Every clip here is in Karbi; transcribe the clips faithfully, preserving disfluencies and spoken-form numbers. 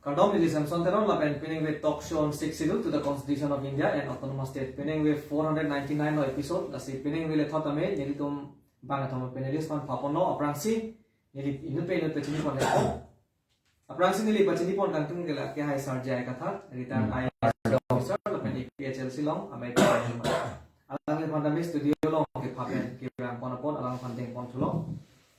Kardom, neli Samson Teron lapen pining ave talk show on Sixth Schedule to the Constitution of India and Autonomous State. Pining ave four hundred ninety-nine lo episode, lasi pining ave le thot ame nelitum bang athom panelist aphan phaponlo. Aphrangsi neli inut pen inut pachini pon le. Aphrangsi neli pachini pon kangtung ke la ke hai Sar J I Kathar, retired I A S officer lapen A P H L C along amei. Alangliphan tame studio along kepha pen kevang pon apot alangliphan deng pon thulo.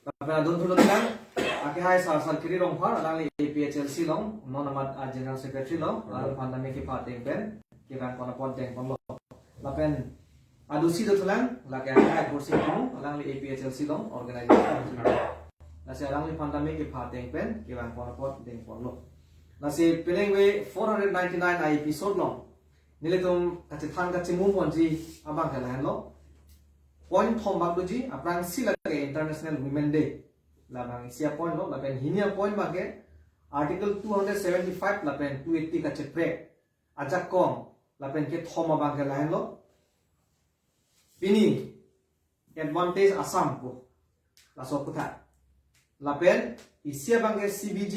Lapen adun thulo tang, ake hai Sar Sar Kiri Rongphar, alangli A P H L C along, non amat a General Secretary lo, alangliphan tame kepha deng pen kevang pon apot deng ponlo. Lapen adusi do thulang, lake ake hai Borsing Timung, alangli A P H L C along, organization. Lasi alangliphan tame kepha deng pen kevang pon apot deng ponlo. Lasi pining ave four hundred ninety-nine a episode along nelitum kachethan kachimu ponji abang ke lahenlo. Point thom bak doji, aphrangsi lake International Women Day. Labang isi a point lo, lapen hini a point abang ke Article two hundred seventy-five lapen two eighty kacheprek ajakong lapen kethom abang ke lahenlo. Pini advantage Assam pu laso aputhak. Lapen isi abang ke C B G,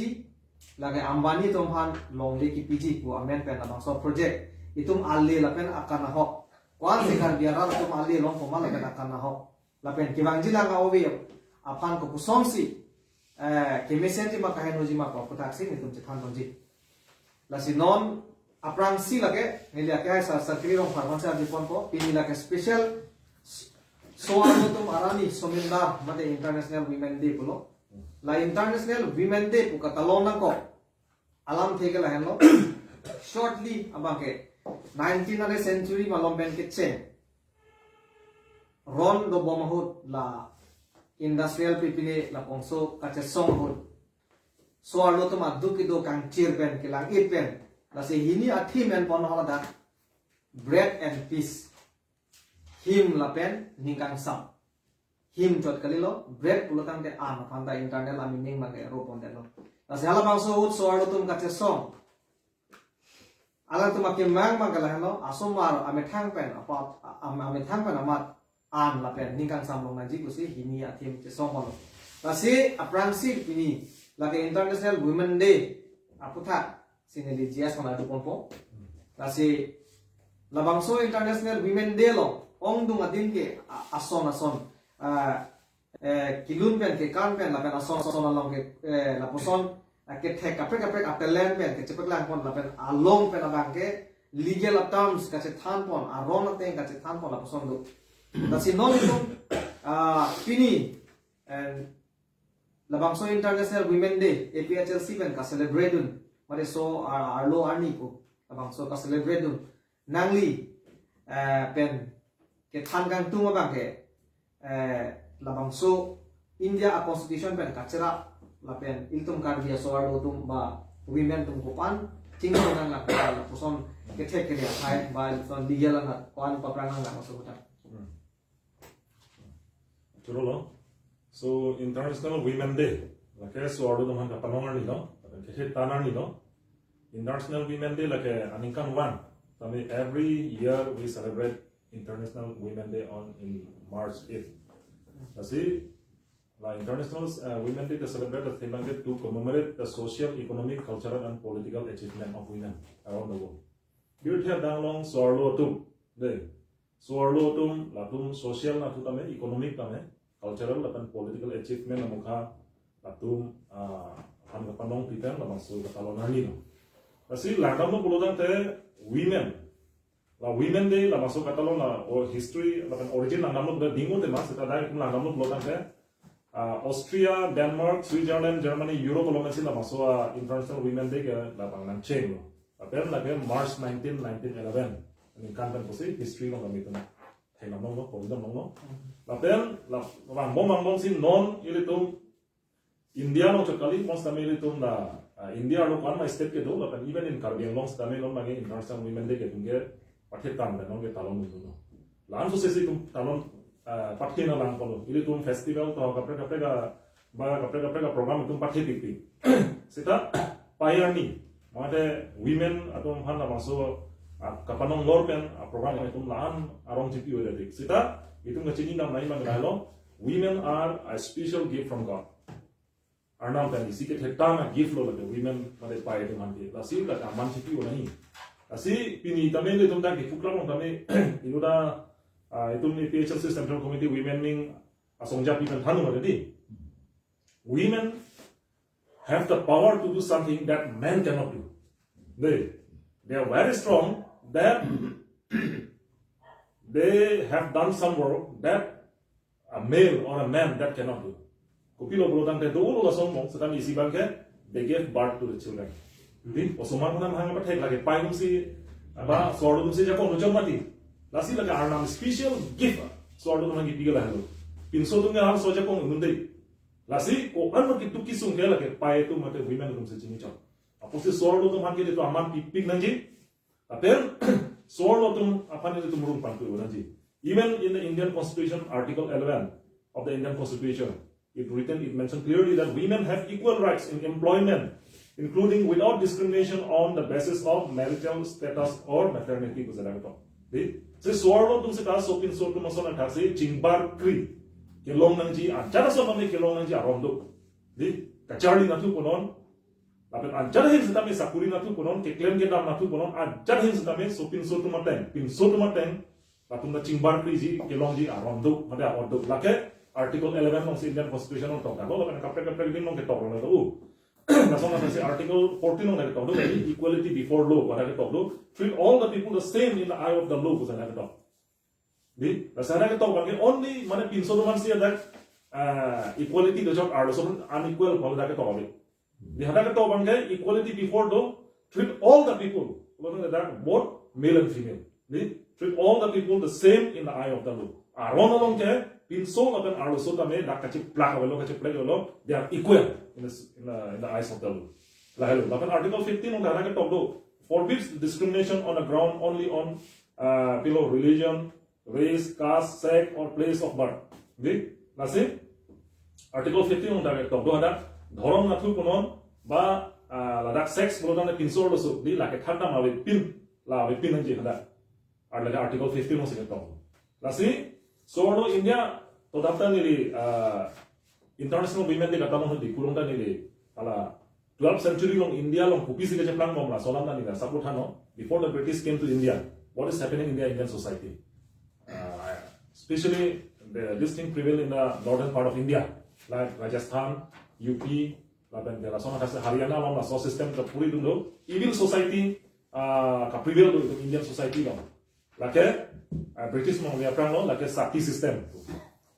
lake Ambani atum aphan longle kepiji pu amen pen labangso project. Itum ale lapen akan ahok. Ko-an si Karbi arat atum ale long koma lapen akan ahok. Lapen kevangji lang a-ove aphan kopusonsi, eh, kemesenji ma kahenoji ma pu aputhak si nelitum chethan ponji. Lasi non aphrangsi lake, neli ake hai Sar Sar Kiri Rongphar aphan si arju ponpo, pini lake special so-, so-arlo atum arni Somindar mate International Women Day pulo. La International Women Day pu katalon nangkok alamthe ke lahenlo. Shortly abang ke nineteenth century malom pen kecheng ron dobom ahut la industrial pipine labangso kachesong ahut so-arlo atum aduk kedo kangchir pen kelang-it pen. Lasi hini a-theme en pon haladak bread and peace. Him lapen ning kangsam. Him chot kalilo, bread pulo tangte an aphan ta internal a-meaning abang ke ro pondetlo. Lasi halabangso ahut so-arlo atum kachesong, alangtum akemang abang ke lahenlo, asomar amethang pen apa, am-, amethang pen amat an lapen ning kangsam longnangji pusi hini a-theme chesong ponlo. Lasi aphrangsi pini lake International Women Day aputhak si neli J S Mala arju ponpo. Lasi labangso International Women Day along ongdung adim ke a-, ason ason, ah, eh, kelun pen kekan pen lapen ason ason along ke, eh, lapuson, ah, kethek kaprek kaprek a-talent pen kechepaklang pon lapen along pen abang ke legal a-terms kachethan pon, aron ateng kachethan pon lapuson do. Lasi non itum, ah, pini, eh, labangso International Women Day A P H L C pen ka-celebrate dun, mate so-arlo arni pu labangso ka-celebrate dun nangli, eh, pen kethan kangtung abang ke, eh, labangso India a-constitution pen kacherap lapen ilitum Karbi aso-arlo atum ba women atum kopan chingthum nanglang, lapuson kethek kere athai ba lapuson legal anat ko-an paphrang nanglang aso kota. Hmm. Churolo. So International Women Day lake so-arlo atum aphan kapanong arni lo, lapen kethek tan arni lo. International Women Day lake aningkanvang. Tame every year we celebrate International Women Day on in March eighth. Lasi la International, uh, Women Day ke celebrate the theme ke to commemorate the social, economic, cultural and political achievement of women around the world. Birthe adang along so-arlo atum, de, so-arlo atum, latum social nat tame, economic tame, cultural lapen political achievement amokha latum, ah, aphan kapanong pipen labangso katalon arni lo. Lasi langdamlo pulo tangte women, la Women Day labangso katalon la o history lapen origin langdamlo pulo ding-o tema seta dai kum langdamlo pulo tangte, ah, Austria, Denmark, Switzerland, Germany, Europe along si labangso, ah, International Women Day ke labang nangchenglo. Lapen lake March nineteen, nineteen eleven aningkan pen pusi history along kami tum thai lam longlo, pori lam longlo. Lapen la vangbom vangbom si non ilitum India along chot kali, most kami ilitum la, ah, India along kan ma state kedo, lapen even in Karbi Anglong state kami non magi International Women Day ke tum ke pathe tam dan non ke talon dun lo. La-an so sesi tum talon, ah, pathe nanglang pulo. Ilitum festival to kaprek kaprek a, ba kaprek kaprek a program itum pathe pipi. Seta payarni mate women atum aphan labangso, ah, kapanong lor pen, ah, program itum la-an arong chipi odedik. Seta itum kachini nam nai mang lo, women are a special gift from God. Arnam pen isi kethek tang a-gift lo lake women mate pei atum aphan ke. Lasi lake aman chipi-o nangji. Lasi pini tame ilitum dak Diphu Club along tame inut ta, ah, itum A P H L C Central Committee Women ning asongjapi pen thanlo mati. Women have the power to do something that men cannot do. They, they are very strong, that they have done some work that a male or a man that cannot do. Kopilo pulo tangte dolo lason mong, setame isi abang ke, they gave birth to the children. Di, osomar manam hang apa thek lake, pei atumsi, ba, so-arlo atumsi ajakong lo chom mati. Lasi lake Arnam special gift, so-arlo atum aphan kipi ke lahelo. Pinso atum ke halaso ajakong emun dei. Lasi ko-an mati tu kisung ke lake pei atum mate women atumsi chini chom. Apotsi so-arlo atum aphan ke itum aman pipik nangji. Lapen so-arlo atum aphan itum rung pangtu nangji. Even in the Indian Constitution, Article eleven of the Indian Constitution, it written, it mentioned clearly that women have equal rights in employment, including without discrimination on the basis of marital status or maternity, pu jala ketok. Di, si so-arlo atum seta sopinso atum ason athaksi chingbarkri kelong nangji, ajat ason tame kelong nangji aron do. Di, kacharli nathu punon, lapen ajat ahin setame sakuri nathu punon, keklem kedam nathu punon, ajat ahin setame sopinso atum ateng, pinso atum ateng, latum ta chingbarkriji, kelongji aron do, mate aron do. Lake Article eleven alongsi Indian Constitution along tokdaklo, lapen kaprek kaprek ding along ketok lo do. Lason athaksi Article fourteen along ketok do, equality before law, pada ketok do. Treat all the people the same in the eye of the law, pu jala ketok. Di, lason hadak ketok abang ke only mane pinso atum aphansi hadak, ah, equality kejok, arloso atum unequal pu hadak ketok abi. Di, hadak ketok abang ke equality before law, treat all the people. Lalu hadak both male and female. Di, treat all the people the same in the eye of the law. Aron along ke pinso lapen arloso tame dak kachiplak avelo, kachiplak avelo, they are equal in the, s- in the, in the eyes of the law. Lahelo, lapen Article fifteen along hadak ketok do, forbids discrimination on the ground only on, uh, pilo religion, race, caste, sex, or place of birth. Di, lasi Article fifteen along hadak ketok do, hadak dhorom nathu punon ba, ah, ladak sex pulo tangte pinso arloso, di, lake thakdam avepin, la avepin nangji hadak. Ar lake Article fifteen alongsi ketok. Lasi so-arlo India to dapta neli, ah, International Women Day kata along hedi kurung ta neli hala twelfth century along India along kopisi kecheplang bom laso alam ta neli asap thanlo. Before the British came to India, what is happening in the Indian society? Uh, especially the, this thing prevail in the northern part of India, like Rajasthan, U P, lapen ke lason athaksi Haryana along laso system kapuri dun do. Evil society, uh, kaprevail do itum Indian society along. Lake, uh, British along aphranglo, lake sati system.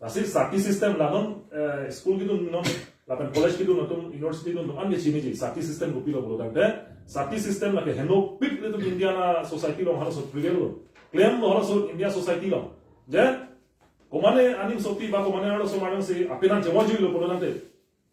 Lasi sati system la non, eh, school kedun non, lapen college kedun atum, university kedun atum an ke chiniji, sati system kopilo pulo tangte. Sati system lake henopik ilitum Indian society along halaso prevail lo. Klemlo halaso India society along. Je, komane aning sopi ba komane arloso atum si apenan chevoijuilo pulo tangte,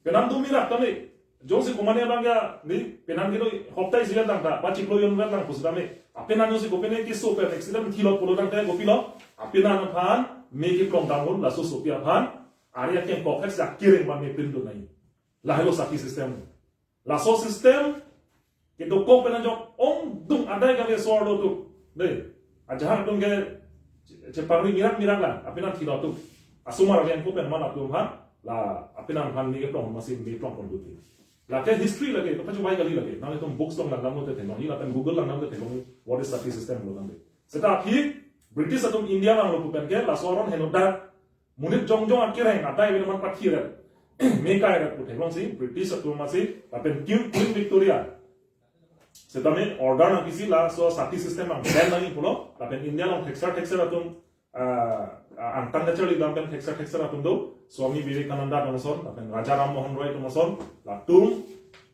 penan do mirak tame. Jongsi komane abang ya, di, penan kedo hoptai sigan tang ta, ba chiklo jon vet tang pusitame, apenan jongsi kopine keso pen accident thilo pulo tangte kopilo, apenan aphan me keplong dam un, laso sopi aphan, ari akeng kokhet si akireng ba me pin do nai. Lahelo sati system. Laso system kedokok pen ajok ongdung adai kali so-arlo atum. Dei, ajahak atum ke chepangri mirak mirak lang, apenan thilo atum. Asomar agen ko pen man atum aphan, la apenan aphan me keplong masi me plong pon duti. Lake history lake, kapacho bai kali lake. Nanglitum books along langdamlote theklongji, lapen Google langdamlote theklongji, what is sati system lo tangte. Seta aphi British atum India langlo pu pen ke, laso aron henodak, monit jongjong akireng adai avedet aman pathi ret, me kai ret pu theklongsi British atum masi, lapen Queen, Queen Victoria setame order nangpisi laso sati system abang ban nangji pulo, lapen India along thekser thekser atum, ah, ah, angtan kacharli dam pen thekser thekser atum do, Swami Vivekananda atum ason, lapen Raja Ram Mohan Roy atum ason, latum,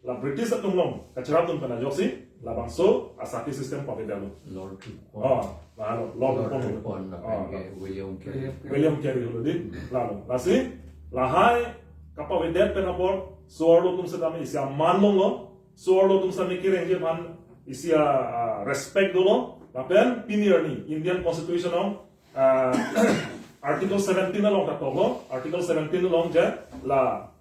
la British atum along kacherap dun pen ajoksi, labangso asati system pavedetlo. Lord Ripon. Oh, lalo, Lord Lord Ripon. Ripon, lapen Oh, ke William Carey. William Carey holo di, lalo. Lasi, lahai kapavedet pen apot, so-arlo atum setame isi aman longlo, so-arlo atum setame kirengji aphan isi a, ah, respect dolo, lapen pini arni Indian Constitution along, ah, Article seventeen along katoklo, Article seventeen along je la,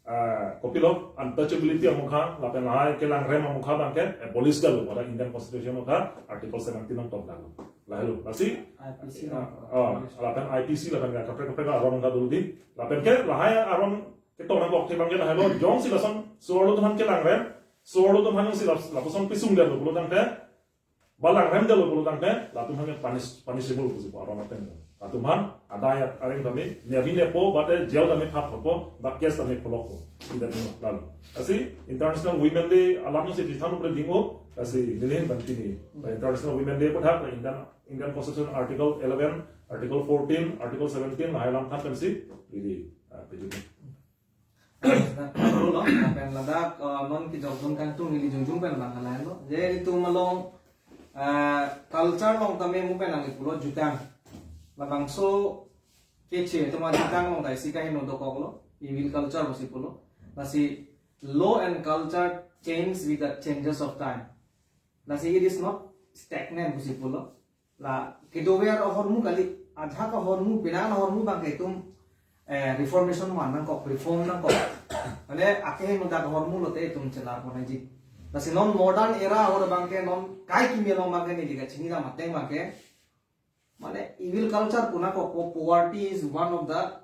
ah, kopilo, untouchability amokha, lapen lahai kelangrem amokha abang ke abolish detlo, pada Indian Constitution amokha, Article seventeen along tokdaklo. Lahelo, lasi, I P C ah, along. Oh, lapen I P C lapen ke kaprek kaprek aron kadolo di, lapen ke lahai aron Tongnangkok thek abangke lahelo, jongsi lason so-arlo atum aphan kelangrem, so-arlo atum aphan jongsi lap-, lapuson pisungdetlo pulo tangte, ba langremdetlo pulo tangte, latum aphan punish, punishable pusi pu aron ateng. Latum aphan adai areng tame, ne abin nepo, ba te jail tame thappo, ba case tame pholokpo. Ida ni lalu. Lasi International Women Day alam si di than upre ding-o, lasi neli ahin bantini. International Women Day pu thak, Indian, Indian Constitution Article eleven, Article fourteen, Article seventeen, lahai alam thak pensi, ili, ah, pejun. Ladak, lapen ladak, eh, non kejokdun kangtung neli jongjong pen bang halai lo. Je itum along, eh, culture along tame mu pen nangli pulo jutang. Labangso keche atum ajutang along ta isi kaheno dokoklo. Evil culture pusi pulo. Lasi law and culture change with the changes of time. Lasi it is not stagnant pusi pulo. La kedover ahormu kali, ajahak ahormu, penang ahormu abangke itum, eh, reformation man nangkok, reform nangkok. Mane akeheno dak ahormu lote itum chelar pon nangji. Lasi non modern era ahor abangke non kai kimi along abangke neli kachinidam ateng abangke. Mane evil culture pu nangkok, po-, poverty is one of the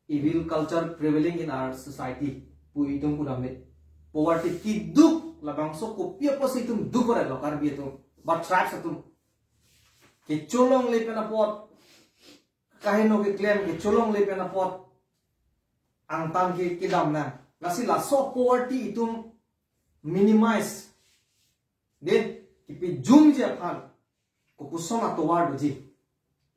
evil culture prevailing in our society. Pu itum pudam le. Poverty, kiduk, labangso kopi apotsi itum duk ore lo Karbi atum. Ba tribes atum. Kecholongle pen apot, kaheno keklem, kecholongle pen apot, angtan ke kedam nang. Lasi laso poverty itum minimize, de, kipijumji aphan, kopuson atovar doji.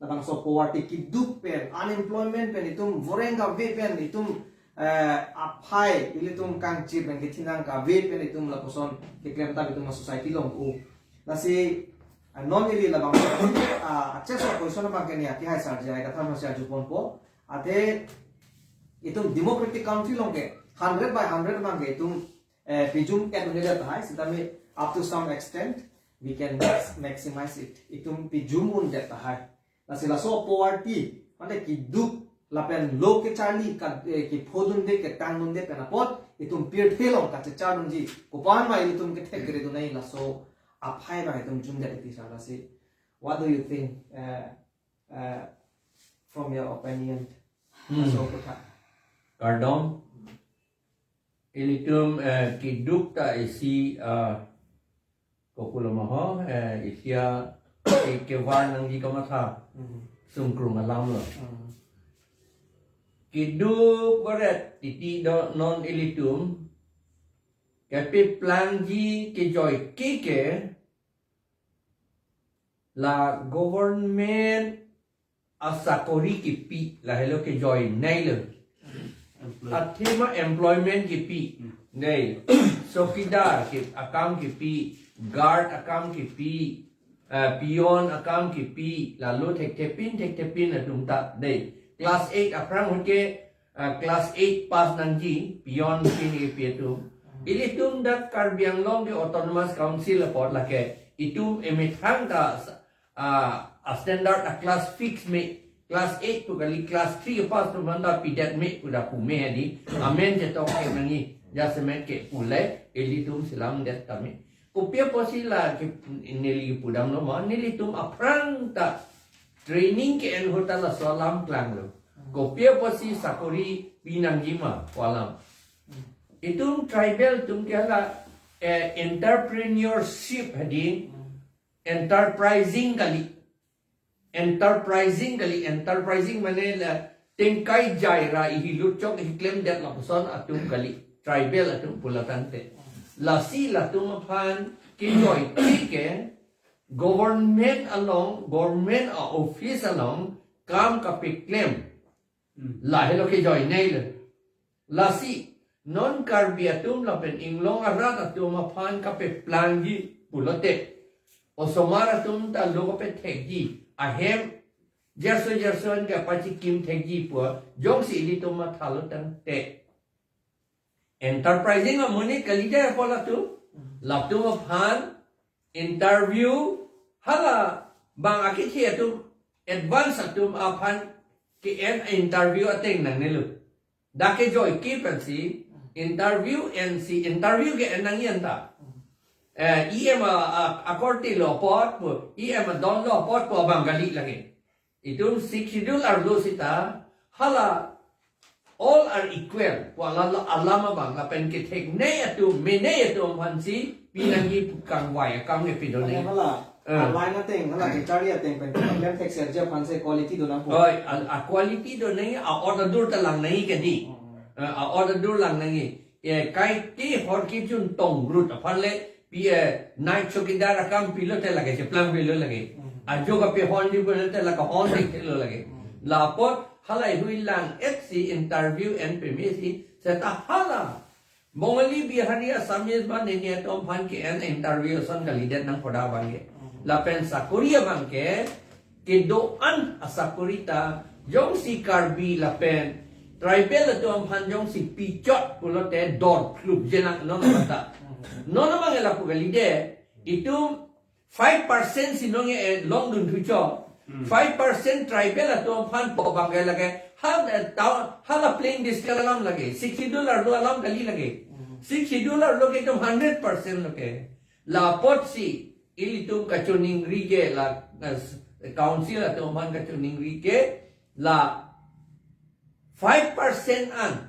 Labangso poverty, kiduk pen, unemployment pen, itum voreng kave pen, itum, eh, aphai, ilitum kangchir pen, kethinang kave pen, itum lapuson keklem ta itum a-society along u. Lasi, ah, non ili labang, ah, access of question abangke ne akehai sarjai katha masi ajuponpo. Athe itum democratic country along ke hundred by hundred abangke itum, eh, pijum et un'edet tahai, sitame up to some extent we can max-, maximize it. Itum pijum un'edet tahai. Lasi laso poverty, mane kiduk lapen lo kecharli ka, eh, kephodunde, ketangdunde pen apot, itum pirthe along kachechardunji. Kopan ma itum kethek kere-dunai laso aphai abang itum jumdet iti sar lasi. What do you think, eh, eh, from your opinion? Hmm. Laso kotha. Kardom. Ilitum, eh, kiduk ta isi, eh, kopulo ma ho, eh, isi a, eh, kevar nangji kamatha. Mhm. Sungkrung alam lo. Mhm. Kiduk baret titi do non ilitum. Kepi plangji kejoike ke la government asakori kipi, lahelo kejoinei lo. Employee. Athema employment kipi. Hmm. Nei. Chowkidar ki akam kipi, guard akam kipi, eh, peon akam kipi, lalu thekthepin, thekthepin atum ta. Nei. Class eight aphrang ahut ke, eh, class eight pass nangji, peon pini kipi atum. Ilitum dak Karbi Anglong ke Autonomous Council apot lake, itum emethang ta sa-, ah, a standard a class fix me, class eight pu kali, class three pass atum aphan ta pidet me pu da pu me adi, amen chetok ke nangji, jasemet ke pule, ilitum selamdet tame. Kopi apotsi la ke neli pudam lo ma, nelitum aphrang ta training ke-en ahut ta laso alam klanglo. Kopi apotsi sakori pi nangji ma pu alam. Itum tribal atum ke la, eh, entrepreneurship hadi, enterprising kali. Enterprising kali, enterprising mane la tengkai jai ra ihi lutchok ihi klemdet lapuson atum kali. Tribal atum pulo tangte. Lasi latum aphan kejoike government along, government a office along kam kapeklem. Hmm. Lahelo kejoinei lo. Lasi, non Karbi atum lapen inglong arat atum aphan kapeplangji pulote, osomar atum ta lo kapethekji, ahem jerso jerso an kapachikim thekji pu, jongsi ilitum mathalo tangte. Enterprising amonit kali jai apot latum, latum aphan interview, hala bang akethe atum, advance atum aphan ke-en interview ateng nangnelo. Dak kejoike pensi interview ensi, interview ke-en nangji anta. Eh, E M a, a, akorte lo apot pu, E M adon lo apot pu abang kali lake. Itum Sixth Schedule arlo sita, hala all are equal pu alam, alam abang lapen ketheknei atum, menei atum aphansi pinangji pu kangvai akam ke pidun nangji. Hala, eh, line ateng, hala kacharli ateng pen, klem thekserji aphansi quality do nangpo. Oi, a, a quality do nangji, a-ot adur ta lang nangji ke dei. Hmm. Eh, a-ot adur lang nangji. Eh, kaike hor kejun tongrut aphan le, pi, eh, night chowkidar akam pilote lake, cheplang pilo lake. Hmm. Ajo kapehonji pulote lake hon thekthelo lake. Hmm. Lapot halahei hui lang-etsi interview en pemesi, seta hala Bongali, Bihari, Assamese ba neni atum aphan ke-en interview ason kalidet nangpo dak abang ke. Hmm. Lapen sakori abang ke, kedo-an asakori ta, jongsi Karbi lapen tribal atum aphan jongsi pichot pulote dor phlup jenang non mata. Hmm. Non abang ke lapu kalidet, itum five percent si nonke, eh, longdun thucho. Hmm. Five percent tribal atum aphan pu abang ke lake, ha, eh, town, hala plain district alam lake, Sixth Schedule arlo alam kali lake. Hmm. Sixth Schedule arlo ke itum hundred percent lo ke. Lapotsi ilitum kachiningri ke la, eh, council atum aphan kachiningri ke la five percent an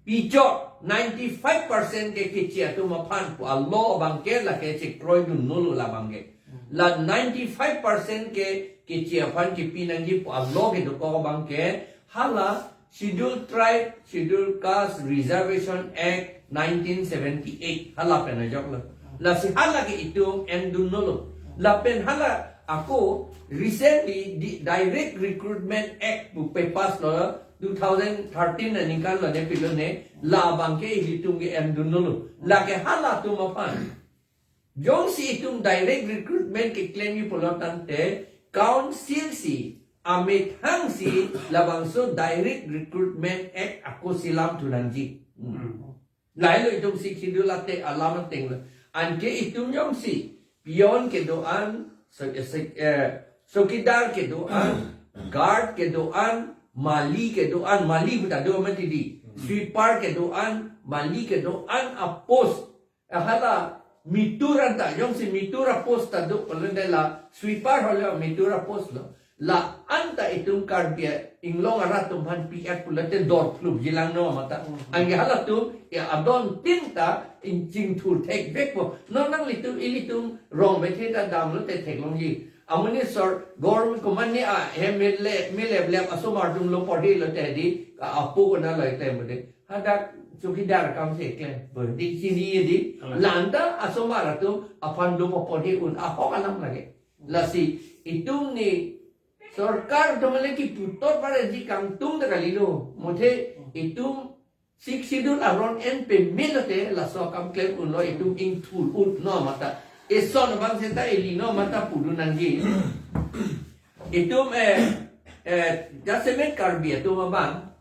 pichot, ninety-five percent ke keche atum aphan pu a-law abang ke lake chekroidun nolo la abang ke. La ninety-five percent ke keche aphan kepi nangji pu a-law kedokok abang ke hala Scheduled Tribe, Scheduled Caste Reservation Act nineteen seventy-eight hala pen ajok lo. Lasi hala ke itum endun nolo. Lapen hala ako recently di Direct Recruitment Act pu pe-pass lo, two thousand thirteen aningkan lo ne pilo ne, la abang ke ilitum ke endun nolo. Lake halatum aphan jongsi itum direct recruitment keklemji pulo tangte, council si amethang si labangso Direct Recruitment Act ako si lam thu nangji. Hmm. Hmm. Lahelo itum Sixth Schedule ate alam ateng lo. Anke itum jongsi peon kedo-an, so, eh, sek-, eh, chowkidar kedo-an, guard kedo-an, mali kedo-an, mali pu ta do mati dei. Hmm. Sweeper kedo-an, mali kedo-an a-post. Hala mitur anta, jongsi mitur a-post ta do pulote la sweeper hole mitur a-post lo. La anta itum Karbi Anglong arat atum aphan pi-et pulote dor phlup jilang non mata. Hmm. Anke halatum ya adon tin ta ingching thur thekvekpo. Non nanglitum ilitum rong bethe ta damlote theklongji. Amonit sor government komatne a-M L A, M L A level asomar atum lo pori lote dei, ka apo kona lo item de. Hadak chowkidar akam si klem. Bo dei chini dei. Alam. La anta asomar atum aphan do papori un ahok alam lake. Lasi itum ne sorkar atum le kipu tot pareji kangtung ta kalilo. Mothe itum Sixth Schedule aron en peme lote laso akam klem unlo, itum ingthur un non mata. Eson abang seta ili non mata pudun nangji. Itum, eh, eh, jasemet Karbi atum abang,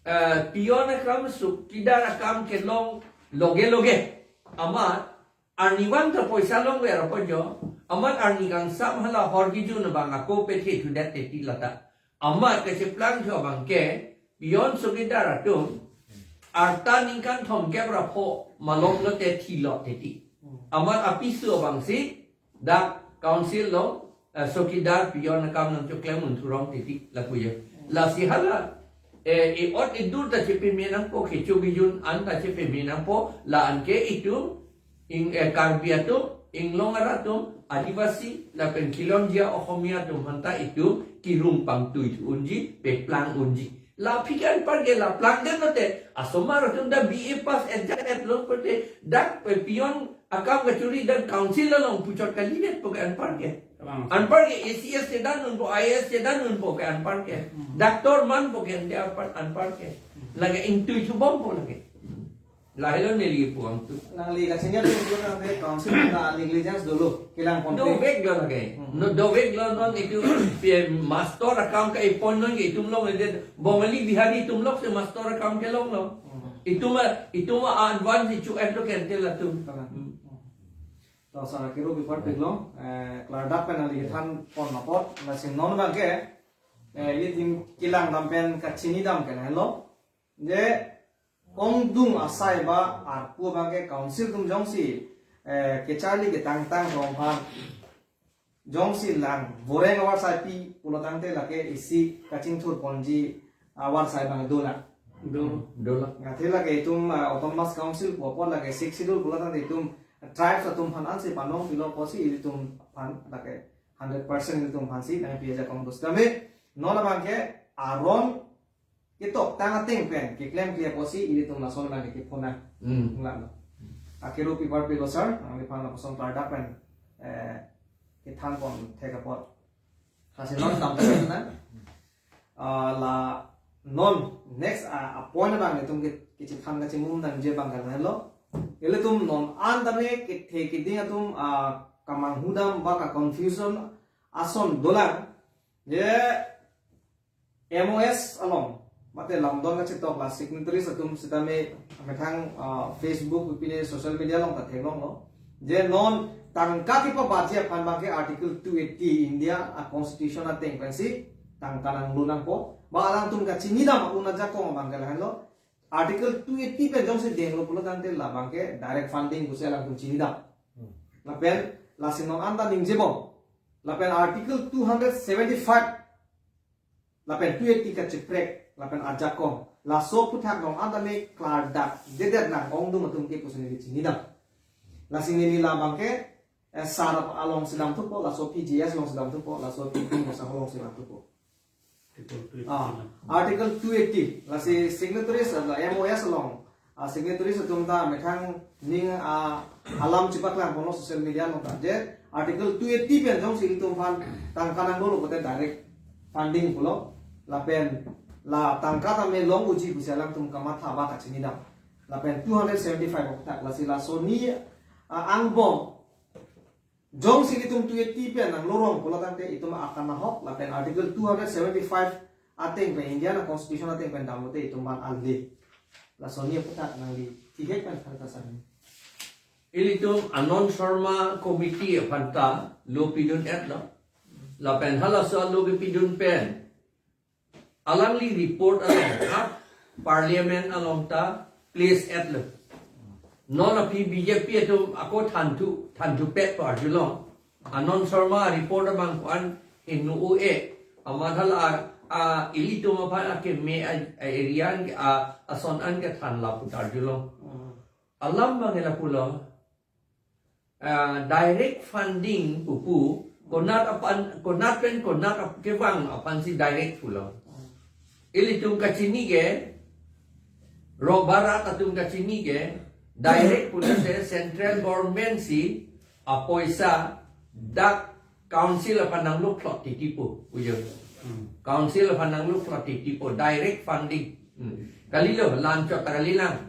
eh, peon akam, chowkidar akam kelong loge loge. Amat arnivang ta poisa longver apot jo, amat arni kangsam hala hor kejun abang ako pethe thudet teti lata. Amat kacheplang thu abang ke, peon chowkidar atum arta ningkan thomkep ra pho malom lote thilo teti. Amat apiso abangsi dak council lo, eh, chowkidar peon akam nangchoklem un thurong teti lapu jo. Lasi hala, eh, e-ot edur ta chepeme nangpo, kecho kejun an ta chepeme nangpo, la anke itum, ing, eh, Karbi atum, Inglong arat atum, Adivasi, lapen Khilonjia Ohomia atum aphanta itum kirung pangtui thu unji, peplang unji. La aphi ke anpar ke la plangdet lote, asomar atum ta B A pass et jat et lo pote, dak pe peon akam kachori dak council along puchot kalidet po ke anpar ke. Abang. Anpar ke A C S chedan unpo, I A S chedan unpo ke anpar ke. Hmm. Doctor manpo ke ante anpar, anpar ke. Hmm. Lake ingtui thubompo lake. Lahelo neli pu angtu. Nangli kachini atum pu nang de council na negligence dolo, kelang ponpe. Dovek lo lake. Hmm. No, dovek lo non itum P M master akam ka-ipon non itum long ede Bongali Bihari atum lok si master akam kelong lo. Hmm. Itum a, itum a advance ichu et lo ke ante latum. Kalang. Hmm. Hmm. To sara kiru bipar piklong, eh, klardak pen nangli kethan pon apot, lasi non abang ke, eh, ilitum kelang dam pen kachini dam ke lahelo. Je ongdung asai ba arpu abang ke council atum jongsi, eh, kecharli ketangtang rong aphan jongsi lang voreng avarsai pi pulo tangte lake isi kachingthur ponji awar sai bang dolang. Do. Dolang. Athe lake itum, ah, Autonomous Council pu apot lake Sixth Schedule pulo tangte itum tribes atum aphan ansi panong pilo pusi ilitum aphan lake hundred percent ilitum aphansi nangpi ajakong do setame non abangke aron ketoktang ateng pen keklem klia pusi ilitum lason abangke kepona. Hmm. Nglak lo. Akero pi apar pilo sir, nangliphan lapuson klardak pen, eh, kethan pon thek apot. Lasi non tam tang na. Ah, la non next, ah, a point abang itum ke kechethan kachimum nangji abangke lahelo. Ilitum non an tame kethe keding atum, ah, kamanghudam ba ka-confusion ason dolang. Je M O S along mate lamdon kachetok la signatories atum setame methang, ah, Facebook pine social media along ta theklonglo. Je non tangka kepabaji aphan abangke Article two eighty India a-constitution ateng pensi tangka nanglo nangpo. Ba alangtum kachinidam a-un ajakong abangke lahenlo. Article two eighty pen jongsi denglo pulo tangte labangke direct funding pusi alangtum chinidam. Hmm. Lapen lasi non anta ningjebom. Lapen Article two hundred seventy-five lapen two eighty kacheprek lapen ajakong laso aphuthak non anta me klardak dedet nang ongdung atum ke pusi neli chinidam. Lasi neli labangke, eh, sar alongsi damthupo, laso P G S alongsi damthupo, laso P P Mosa alongsi damthupo. Article two eighty Ah, na. Article two eighty, lasi signatories, ah, M O S along, ah, signatories atum ta methang ning, ah, alam chepaklang ponlo social media along ta. Je Article two eighty pen jongsi ilitum aphan tangka nanglo pulote direct funding pulo. Lapen la tangka tame long unji pusi alangtum kamatha ba kachinidam. Lapen two hundred seventy-five aphuthak lasi laso ni, ah, angbong jongsi ilitum two eighty pen nanglo rong pulo tangte itum akan ahok lapen Article two hundred seventy-five ateng pen Indian a-constitution ateng pen damlote itum aphan ale. Laso ni aphuthak nangli thihek pen kharta sani. Ilitum Anand Sharma Committee aphan ta lo pidun-etlo. Lapen halaso lo kepidun pen alangli report along ha Parliament along ta place-etlo. Non aphi B J P atum ako thanthu, thanthu pet pu arjulong. Anand Sharma report abang ko-an hingno-e. Amat hala a, a ilitum aphan akeme a, a area an ke a, ason an kethan lapu ta arjulong. Hmm. Alam abang lapulo. Ah, direct funding pupu, konat aphan, konat pen konat ap-, kevang aphansi direct pulo. Ilitum kachini ke, Rong Bharat atum kachini ke, direct pulo se central government si apoisa dak council aphan nanglo phlot titi pu, ujo. Hmm. Council aphan nanglo phlot titi pu, direct funding. Hmm. Kalilo, la-anchot ta kalilang.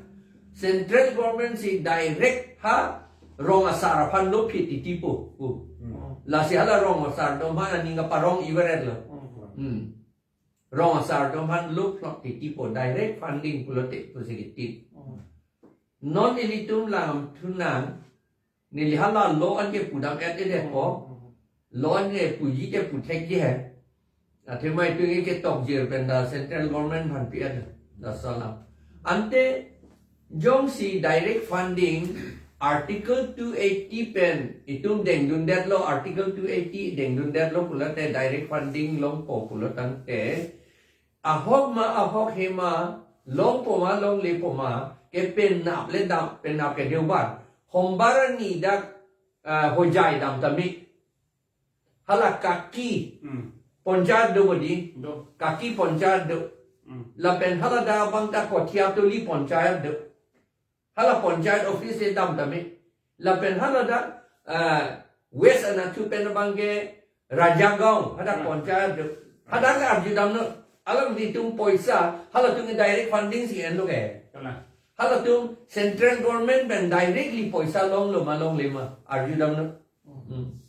Central government si direct ha rong asar aphan lo phit titi pu. Pu. Hmm. Lasi hala rong asar atum aphan aning kaparong iver-etlo. Hmm. Hmm. Rong asar atum aphan lo phlot titi pu, direct funding pulote pusi kiti. Hmm. Non ilitum langthu nang, neli hala lo an ke pudam-et-e det ko. Hmm. Lo an ke puji ke puthekji he. Athema itum ke tokjir pen ta central government aphan pi-et, laso alam. Ante jongsi direct funding Article two eighty pen itum dengdundetlo, Article two eighty dengdundetlo pulote direct funding longpo pulo tangte, ahok ma ahok he ma, longpo ma longlepo ma, ke penap le dam, penap ke Deobar. Hombar arni dak, ah, Hojai dam tame. Hala Kaki Hmm. Panchayat do bodi. Do. Kaki Panchayat do. Hmm. Lapen hala dak abang ta Kothia Tuli Panchayat do. Hala Panchayat office le dam tame. Lapen hala dak, ah, West Anachu pen abang ke Rajagaon, hadak Hmm. Panchayat do. Hadak ke arjudamnon. Alanglitum poisa, halatum ke direct funding si enlo ke. Kalang. Halatum central government pen directly poisa longlo ma longle ma, arjudamnon. Hmm.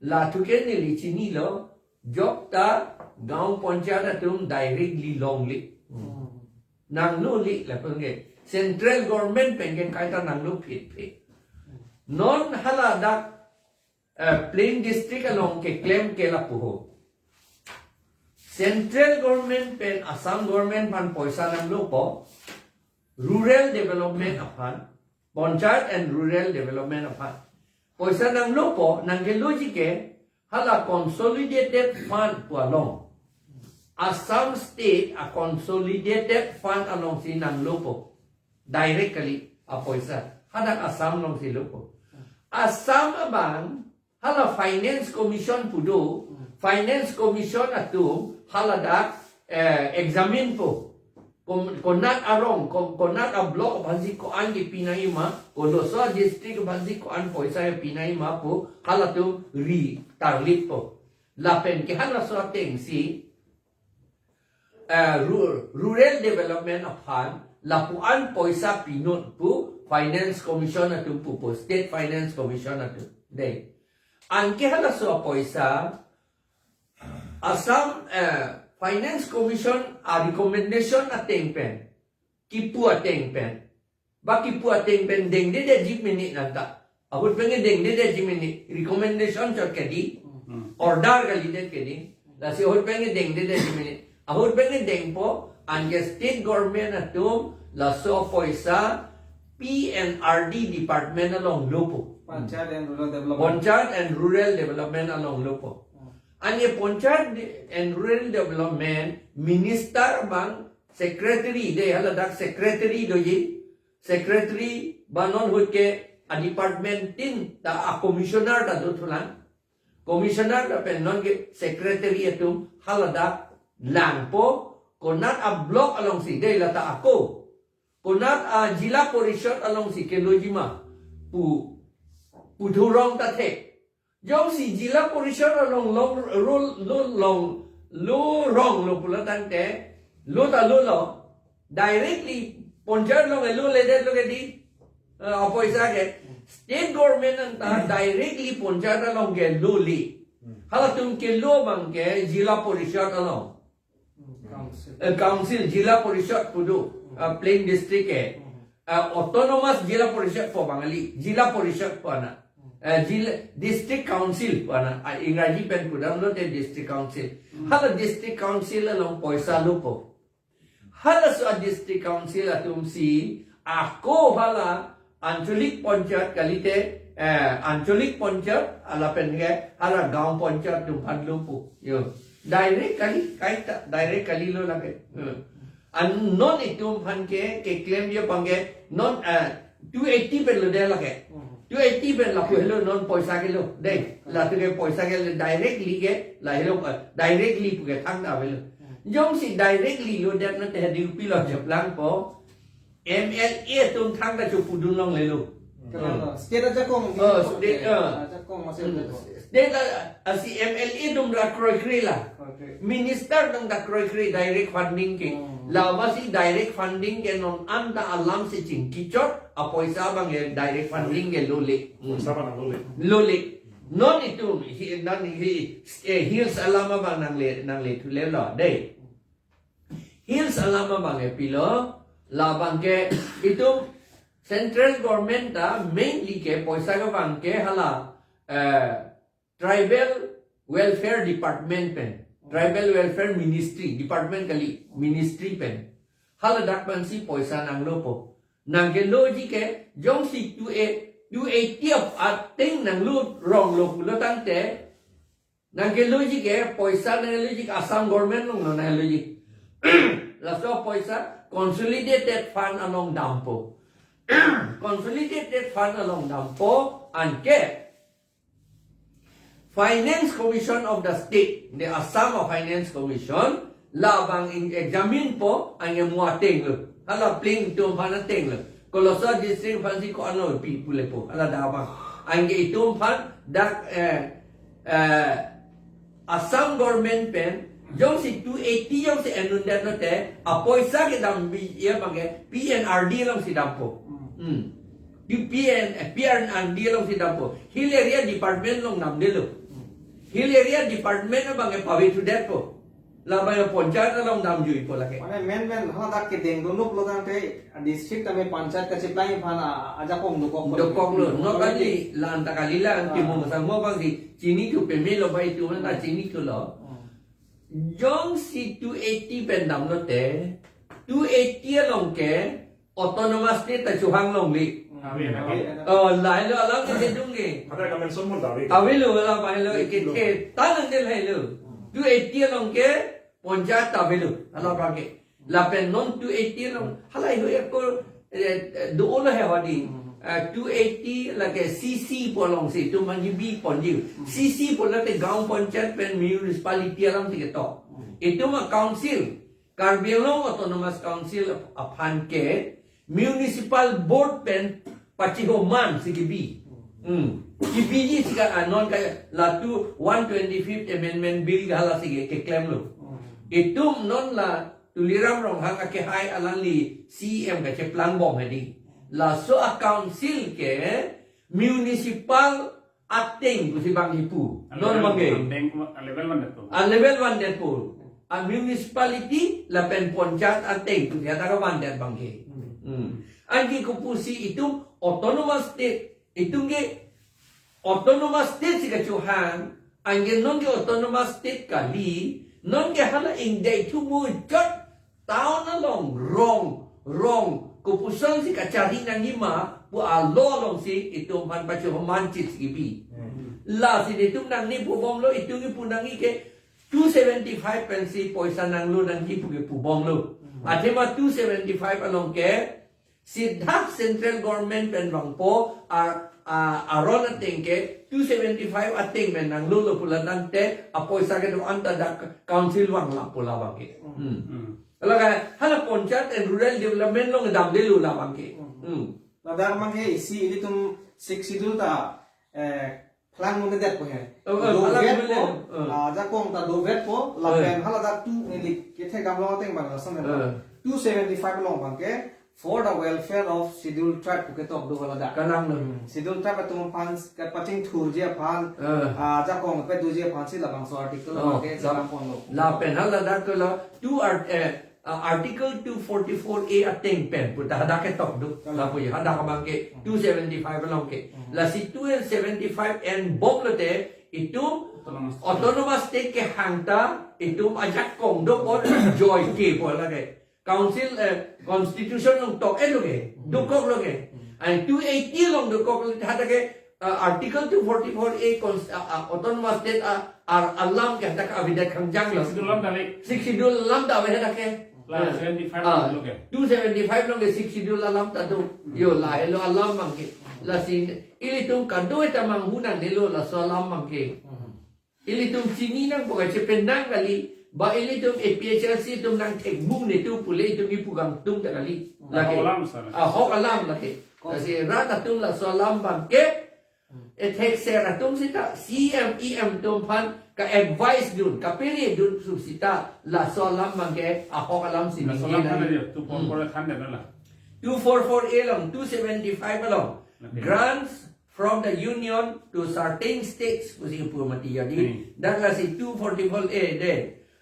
Lathu ke neli chinilo, jokta gaon panchayat atum directly longle. Hmm. Nanglole lapen ke central government pen ke kaita nanglo phit phit. Non hala dak, eh, plain district along keklem ke lapu ho. Central government pen Assam government aphan poisa nanglopo, rural development aphan, panchayat and rural development aphan poisa nanglopo, nangkeloji ke hala consolidated fund pu along. Assam State a Consolidated Fund alongsi nanglopo. Direct kali apoisa. Hadak Assam alongsi lopo. Assam abang hala Finance Commission pu do. Finance Commission atum haladak eh, examine po. Kon-, konat arong, kon-, konat ablock aphansi ko-an kepinangji ma, koloso district aphansi ko-an poisa kepinangji ma pu, halatum ri tarlip po. Lapen ke halaso atengsi, eh, ru-, rural development aphan lapu-an poisa pinot pu Finance Commission atum pupo, State Finance Commission atum. Dei. Anke halaso apoisa Assam eh, Finance Commission a recommendation ateng pen, kipu ateng pen, ba kipu ateng pen dengdedetji mini nanta. Ahut pen dengdedetji mini, recommendation chot kedi, order kalidet kedi. Lasi ahut pen dengdedetji mini. Ahut pen dengpo, anke state government atum laso poisa P and R D department along lopo. Panchayat and Rural Development. Panchayat and Rural Development along lopo. Hmm. Anke Panchayat and Rural Development Minister abang secretary, dei, haladak secretary doji, secretary ba non ahut ke a department tin ta a commissioner ta dothulang. Commissioner lapen non ke secretary atum haladak langpo, konat ablock alongsi, dei, lata ako. Konat a Zilla Parishad alongsi keloji ma pu, pu thurong ta thek. Jongsi Zilla Parishad along long, lo, lo, long, lo ronglo pulo tangte, lo ta lolo, directly Panchayat along loledetlo kedi, eh, apoisa ke. State government anta directly Panchayat along kelole. Halatum kelo abang ke Zilla Parishad along. Council. Eh, council, Zilla Parishad pu do, eh, plain district ke. Eh, autonomous Zilla Parishad pu bang kali, Zilla Parishad pu ana. Eh, Zilla, District Council pu ana. Ah, Ingraji pen pudamlote District Council. Hala District Council along poisa lopo. Halaso a District Council atumsi ako hala Anchalik Panchayat kalite, eh, Anchalik Panchayat lapen ke hala Gaon Panchayat atum aphan lopo. Yo. Direct kali, kaita, direct kalilo lake. Hmm. An non itum aphan ke, keklemji abang ke, non, eh, two eighty pen lodet lake. Hmm. Two eighty pen lapu helo non poisa kelo. Dei, hmm, latu ke poisa kelo directly ke, lahelo, eh, directly pu ke thangta avelo. Hmm. Jongsi directly lodet nangte hadi kopilo japlangpo, M L A atum thangta chopudun longlelo. Kenanglo. State ajakong. Oh, state, ah. Ajakong masih ajakong. State, ah, asi M L A atum ta kroikre la. Kroikre. Minister atum ta kroikre direct funding ke. Hmm. Lasi direct funding ke non anta alamsi chingkichot, apoisa abang ke direct funding ke lole. Hmm. Poisa abang lole. Lole. Non itum, hi, non hi, eh, hills alam abang nangle, nanglethulelo. Dei. Hills alam abang ke pilo, labang ke itum central government ta mainly ke poisa kevang ke hala, eh, Tribal Welfare Department pen, Tribal Welfare Ministry, department kali, ministry pen. Haladak pensi poisa nanglopo. Nangkeloji ke, jongsi two eighty, two eighty ap-, ateng nanglo ronglo pulo tangte, nangkeloji ke, poisa nangkeloji ke Assam government alonglo nangkeloji. Laso poisa Consolidated Fund along dampo. Consolidated Fund along dampo, anke Finance Commission of the State, the Assam Finance Commission, labang in examine po, anke mo atenglo. Hala plain itum aphan atenglo. Koloso district aphansi ko-anlo pi pulepo. Hala dak abang. Anke itum aphan dak, eh, eh, Assam government pen, jongsi two eighty jongsi enun det lote, apoisa kedamji abang ke P and R D alongsi dampo. Hmm. Di P and, eh, P and R D alongsi dampo. Hill Area Department along damdetlo. Hill Area Department abang ke pavethudetpo. Labang ke Panchayat along damjuipo lake. Mane main main hadak kedeng dunuk lo tangte district tame Panchayat kachiplang aphan a-, ajakong dokok. Dokoklo. Non kali, la-anta kali la, ah, Timung Sangmo abangsi chinithu pemelo ba itum anta chinithulo. Hmm. Jongsi two eighty pen damlote, two eighty along ke autonomous state ta chohang longle. Amen, amen. Oh, lahelo alam ke dedung ke. Ada ka mention mon dawe. Avelo, alam avelo, ke, ke, talang de lahelo. Two eighty along ke Ponchayat ta avelo, hala abangke. Lapen non two eighty along, hala iho ako, eh, eh, do-olo he hodi. Hmm. Eh, two eighty lake C C pu alongsi itum mangji bi ponji. Hmm. C C pu lake Gaon Panchayat pen municipality alamsi ketok. Hmm. Itum a-council, Karbi Anglong Autonomous Council aphan ke municipal board pen pachihoman si kebi. Hmm. Kebiji si ka anon ka latu one twenty-fifth Amendment Bill ke halasi ke, keklemlo. Hmm. Itum non la Tuliram Ronghang akehai alangli C E M kacheplangbom hedi. Laso a-council ke municipal ateng pusi bang ipu. Non abangke. Level one detpo. A-level one detpo. A-municipality lapen ponchayat ateng pusi hadak vandet abangke. Hmm. Hmm. Anke kopusi itum autonomous state, itum ke autonomous state si kachohang, anke non ke autonomous state kali, non ke hala ingdei thumu chot town along rong, rong, kopuson si kacharli nangji ma pu a-law alongsi itum aphan pachihoman chit si kebi. Hmm. Lasi itum nangne pubomlo, itum kipu nangji ke two seventy-five pensi poisa nanglo nangji pu kepubomlo. Hmm. Athema two seventy-five along ke sidha central government pen vangpo a, a, aron ateng ke two seventy-five ateng pen nanglolo pulo tangte apoisa kedo-an ta dak council vanglo pu labangke. Hmm. Hmm. Hala ka, hala Panchayat and Rural Development along damdelo labangke. Hmm. Hmm. Ladak abangke isi ilitum Sixth Schedule ta, eh, plang nung detpo he. Oh, oh, plang nung detpo. Dovetpo, oh. Ah, ajakong ta dovetpo, lapen, eh, hala dak tu neli kethe gamlo ateng bang lason, eh, two seventy-five along abangke, for the welfare of Scheduled Tribe pu ketok do hala dak. Kalang lo. Hmm. Scheduled Tribe atum aphan kapachingthurji aphan, eh, ah, ajakong pedoji aphansi labangso article, oh, abangke la-, chelang ponlo. Lapen hala dak ke la two art-, eh, ah, Article two forty-four A ateng pen pu ta hadak ketok do. Kalang. Lapu ya, hadak abangke, hmm, two seventy-five along ke. Hmm. Lasi two seventy-five N bomlo te itum autonomous state, autonomous state kehang ta itum ajakong dopon joike pu lake. Council, eh, constitution along tok-etlo ke, hmm, dokoklo ke. Hmm. An two eighty along dokoklo, hadak ke, eh, Article two forty-four A cons-, ah, ah, autonomous state, ah, ar alam ke hadak avedet khangjanglo. Sixth Schedule alam ta ave. Sixth Schedule alam ta ave hadak ke. La, ah, seventy-five ah, along ke. Two seventy-five along ke Sixth Schedule alam ta do. Hmm. Yo, lahelo alam abangke. Lasi ilitum kado-eta manghu nangnelo laso alam abangke. Hmm. Ilitum chini nangpo, kachependang kali, ba ilitum A P H L C atum nangthekbung netum pule itum kipu kangtung ta kali. Hmm. Lake. Ahok alam sa lake. Ahok alam lake. Kok. Lasi rat atum laso alam abangke, hmm, ethekser atum sita, C M, E M atum aphan ka-advice dun, kapere dun su sita, laso alam abangke ahok alamsi ningje nang. Laso alam nang. Than dia, two four four, hmm, than dia la. Two four four A along, two seventy-five along. Okay. Grants from the union to certain states, pusi pu mati jadi. Hmm. Dak lasi two forty-four A de.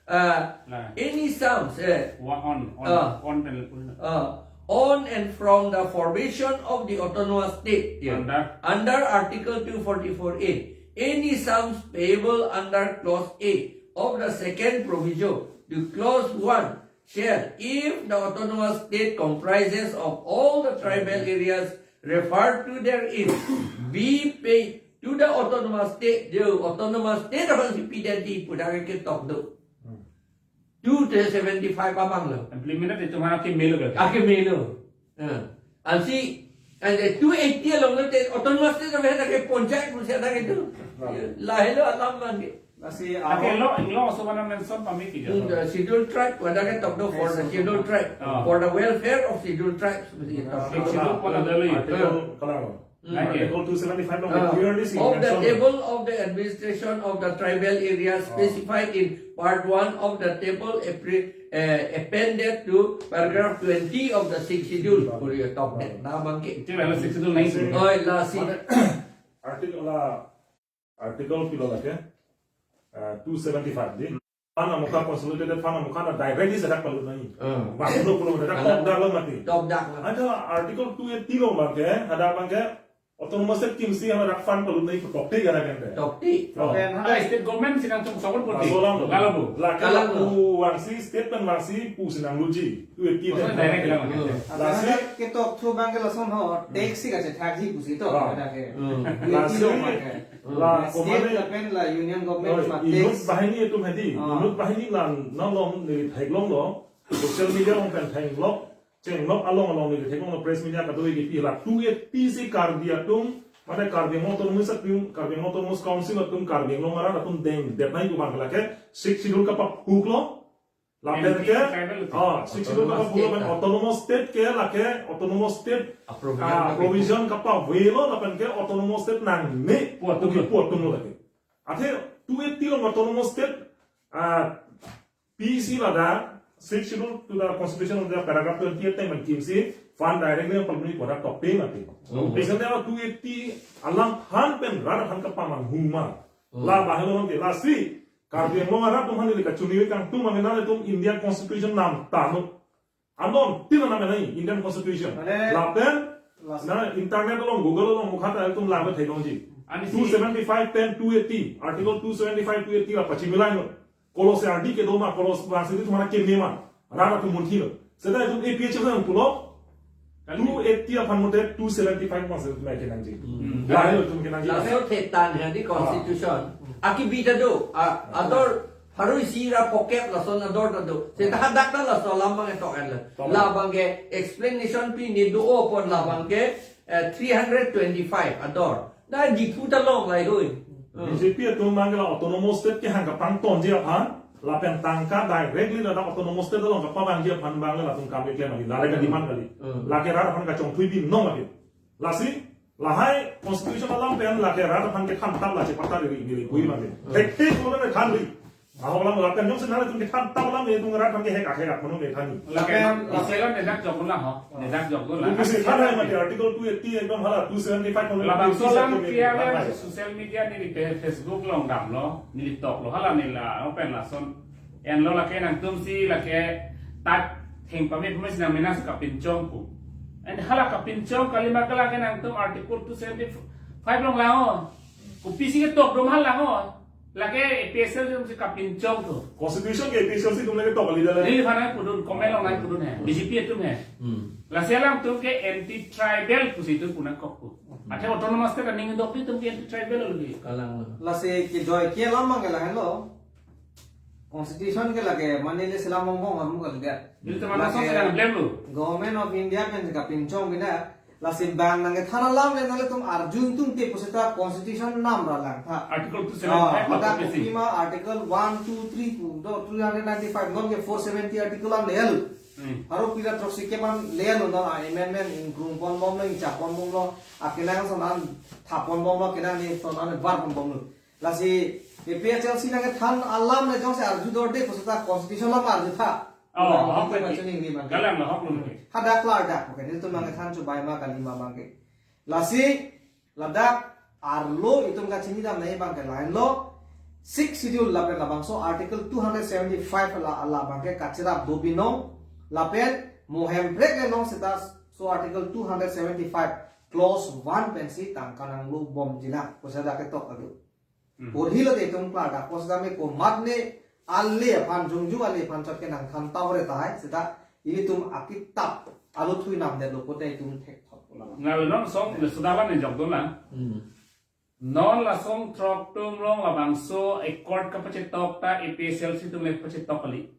Uh, nah. Any sums, eh, wa-, on, on, ah, on pen lepun. Uh, on and from the formation of the autonomous state, yeah, under? Under Article two forty-four A, any sums payable under Clause A of the second proviso to Clause one shall, if the autonomous state comprises of all the tribal areas referred to therein, be paid to the autonomous state. Jo autonomous state aphansi pidetji pu dak ketok do. Hmm. Two seventy-five abang lo. Implemented itu mana ke melo ke? Ake melo. Eh. Ansi, and the two eighty along lo te autonomous state ave hadak ke ponchayat pusi hadak itu. Lahelo alam abangke. Lasi, ake ah, lo, lo so mana mention pamit kija. Hmm, the Scheduled Tribe, hadak ketok do for the Scheduled Tribe, ah, for the welfare of Scheduled Tribes, pusi ketok. Ah, Schedule pu la dali. Article, eh, kalang. Hmm. Article two seventy-five along, ah, clearly si of the mention. Table of the administration of the tribal areas, ah, specified in part one of the table appre-, eh, appended to paragraph twenty of the Sixth Schedule. Puri top net. Nah, abangke. Itu la Sixth Schedule nai. Oi, lasi. Mane, article la Article pilo lake, eh, two seventy-five di. Fund amokha, consolidated fund amokha na directly hadak palut nai. Hmm. Bang lo pulo hadak, anak, top dak lo mati. Top dak lo. Ada Article two eighty along abangke, hadak abangke, Autonomous state kimsi hama rak fund palut nai pu tokte gara kan de. Tokte. Oh. Pen Hala state government si nangchong sokon poti. Laso alam lo. Lalo bo. Lake Lalo lapu bo. Vangsi state pen vangsi pu si nangluji. Two eighty. Maksudnya direct lang. Hmm. Lasi Ketok thu abang ke lason ho, tax si kachethakji pusi to. Ah. Ada ke. Hmm. Lasi Two eighty lo abang ke. La State komane lapen la union government ma Inut tax. Bahini atum hedi, Ah. Inut Bahini la nalong neli theklonglo, social media along pen theklong, chenglok along along neli theklonglo, press media kado kipi la two eighty si Karbi atum, mane Karbi Anglong Autonomous atum, Karbi Anglong Autonomous Council atum, Karbi Anglong arat atum dengdet nai pu abang lake, Sixth Schedule kapaphuklo, lapen ke, Anti-tribal atum. Ah, Sixth Schedule Autonomous kapaphuklo, state na. Autonomous state ke lake, Autonomous state, Appropriation ah, na provision kapavelo, lapen ke Autonomous state nangne, Puatum lo. Puatum lo lake. Athe two eighty along Autonomous state, ah, P C ladak, Sixth Schedule to the Constitution of the paragraph twenty-eight teng man kimsi, fund directly ang palmuni kodak tokte mati. Hmm. Biasanya dalam two eighty alam han pen rat han kapamanghuma. Hmm. La bahelo ke lasi, Karbi Anglong arat atum han neli kachini kangtung mangenal atum Indian Constitution nam tanu. Anon tin nam nai Indian Constitution. Mane- Lapen, Lasi. Na internet along, Google along mukha ta atum lang theklongji. Ani si Two seventy-five pen two eighty, Article two seventy-five, two eighty la pachimilai no. Kolos ardi kedo ma, kolos bangsi di tumhara keme ma. Rara tum munthi no. Seta itum A P H L sa pulo. Kali. Two eighty aphan mute two seventy-five bangsi tum kenangji. Hmm. Lahai lo tum kenangji. Laso thetan hedi constitution. Aki bi ta do. A, ador harui si ra pocket lason ador ta do. Seta hadak ta laso alam abang ketok en lo. Tama. Labang ke explanation pi ni do o pon labang ke eh, three hundred twenty-five ador. Da jiphu ta long lai hui. Hmm. B J P atum abang ke la autonomous state kehang kapangtonji aphan, lapen tangka directly ladak autonomous state along kapavangji aphan abang ke latum kam keklem agi, la reka demand kali. Hmm. Lake rat aphan kachongthui binong agi. Lasi, lahai constitution alam pen lake rat aphan kethan tap la chepatar ri ni ri pui abang ke. Hmm. Thek thek lo na than ri. Ahok alam lapen jongsi nanglitum kethan tap alam itum rat aphan kehek ahek aphan nong kethan ni. Lake, laso alam nedak jokun lang ho. Nedak jokun lang. Itum si than hai mati article two eighty ekdom hala two seventy-five along Labangso alam two seventy-five klia than le hai. Social media neli pe-, Facebook along damlo, neli toklo hala neli la open lason. Enlo lake nangtum si lake tat theng pamit mes nang mena si kapinchong pu. And hala kapinchong kali ma ke lake nangtum article two seventy-five along lang ho. Kopi si ketok dum hala lang ho. Lake A P H L C atum si kapinchong thu. Constitution ke A P H L C atum lake tok kali dak le. Neliphan nangpudun, comment along nangpudun he. B J P atum he. Hmm. Lasi alangtum ke anti tribal pusi itum pu nangkok pu. Athe autonomous state aning dok itum ke anti tribal lo di. Kalang lo. Lasi kejoi ke alam abang ke lahenlo. Constitution ke lake mane le selam bongbong amu kali dia. Ilitum anak song sedang blame lo. Government of India pen kapinchong bina. Lasi abang nangkethan alam le nanglitum arjun tungte pusita constitution nam ra langtha. Article two Ah, seventy-five pada lo. kopi ma article one, two, three pu do three hundred ninety-five non ke four seventy article alam le el. Hmm. Haro pira throksi keman le el non amendment ingkrung ponbomlo, ingchak ponbomlo, akenang ason an thap ponbomlo, akenang ni ason an var ponbomlo. Lasi A P H L C nangkethan alam le jongsi arju dorde pusita constitution alam arjutha. Oh, Alam hok itu lagi. Machuning ni abang. Galang lo, hok lo lagi. Hadak klardak, okay, nelitum nangkethan chubai ma kali ma abang ke. Lasi ladak arlo itum kachinidam nai abang ke lahenlo. Sixth Schedule lapen labangso Article two hundred seventy-five la, la abang ke kacherap do binong, lapen mo hemprek le long seta so Article two hundred seventy-five Clause one pensi tangka nanglobomji nang, pusita ketok adu. Hmm. Porhi lote itum klardak pusita me komatne ale aphan jongjong ale aphan chot ke nangthan tau re tahai, seta ilitum akitap alu thui namdetlo pote itum thekthok pulang. Ngal non song le sudah la nejok dun lang. Hmm. Non la songthrok atum along labangso accord kapachetok ta A P H L C atum le pachetok kali.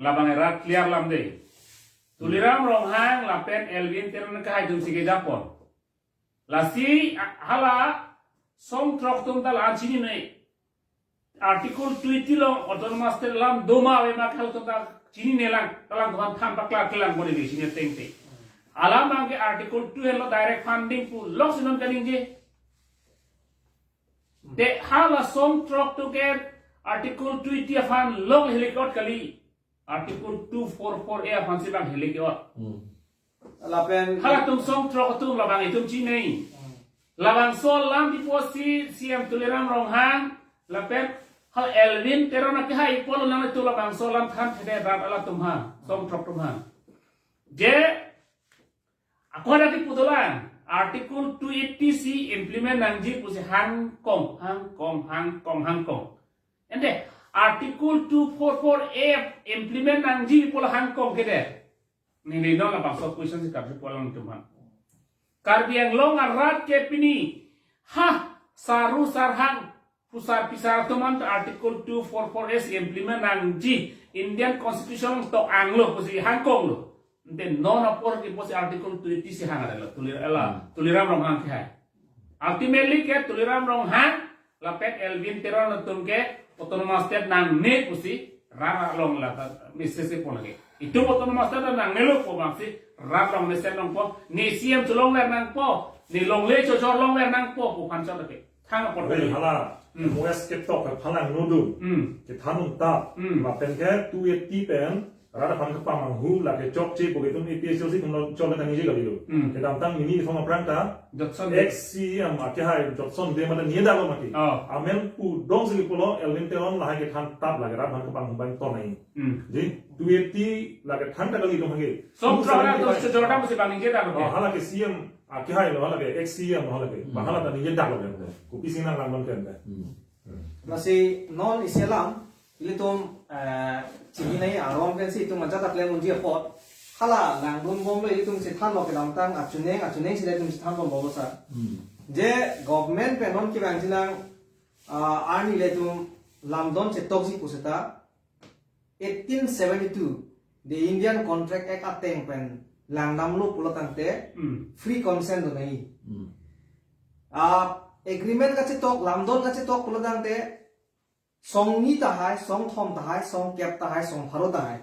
Labang erat clear lam de. Tuliram Ronghang lapen Elwin Teron kahai atum si kejapon. Lasi a-, hala songthrok atum ta la chinine. Article two eighty along autonomous state alam do ma ave ma ke halatum ta chinine lang, ta alangtum aphan than paklar kelang boni di chinine tengte. Alam abang ke Article two lo direct funding pu lok si non kaningje. Te hala songthrok atum ke Article two eighty aphan lok le helikot kali. Article two four four A aphan si abang helikot. Hmm. Lapen Halatum songthrok atum labang itum chinine. Labangso alam di pusi C M Tuliram Ronghang lapen hal Elwin Teron akehai pulo nangtum labangso alam thanthedet rat alatum ha, songthrok atum ha. Je, ako ada di pudolan. Article two eighty C implement nangji pusi hangkong, hangkong, hangkong, hangkong. Ante Article two four four A implement nangji pulo hangkong kedet. Neli non labangso question si karju pulang teman. Karbi Anglong arat ke pini ha saru sarhang pusar pisar teman ta Article two four four A si implement nangji Indian Constitution tok anglo pusi hangkong lo. Ante non apor ke pusi Article two eighty C hang ada lo Tulir ela Hmm. Tuliram Ronghang ke hai. Ultimately ke Tuliram Ronghang lapen Elwin Teron atum ke Autonomous State nangne pusi rat along la ta message si pon lake. Itum Autonomous State nangnelo pu bangsi rat along message longpo, ne C M cholongver nangpo, ne longle chojor longver nangpo pu phan chot lake. Thang apor Oi, kali. Hala, Hmm. M O S ketok ke phalang nudum, Hmm. kethan un tap, Hmm. lapen ke two eighty pen rat aphan kepamanghu lake chokche pu ke itum A P H L C atum lo chot le tangji kali lo. Hmm. Kedamtang neli itum aphrang ta Jotson. Ex C M akehai Jotson Deb mate ningje daklo mati. Oh. Amen pu dong si pulo Elwin Teron lahai kethan tap lake rat aphan kepamanghu abang tonai. Hmm. Di two eighty lake than ta kali itum hage. Song Two seventy five. Chojor dam si bang ningje daklo. Oh, halake C M akehai lo halake ex C M lo halake. Hmm. Bang hala ta ningje daklo ke. Kopi si nang lang bang ken ta. Hmm. Lasi non isi alam ilitum eh, chinine aron pensi itum ajat aklem unji apot hala langdun bomlo ilitum chethanlo kedamtang achinine achinine si ilitum chethan bomlo sa. Hmm. Je government pen non kevang jinang ah, arni ilitum lamdon chetokji pu seta eighteen seventy-two the Indian Contract Act ateng pen langdamlo pulo tangte Hmm. Free consent do nai. Hmm. Ah, agreement kachetok, lamdon kachetok pulo tangte song ni tahai, song thom tahai, song kep tahai, song pharo tahai.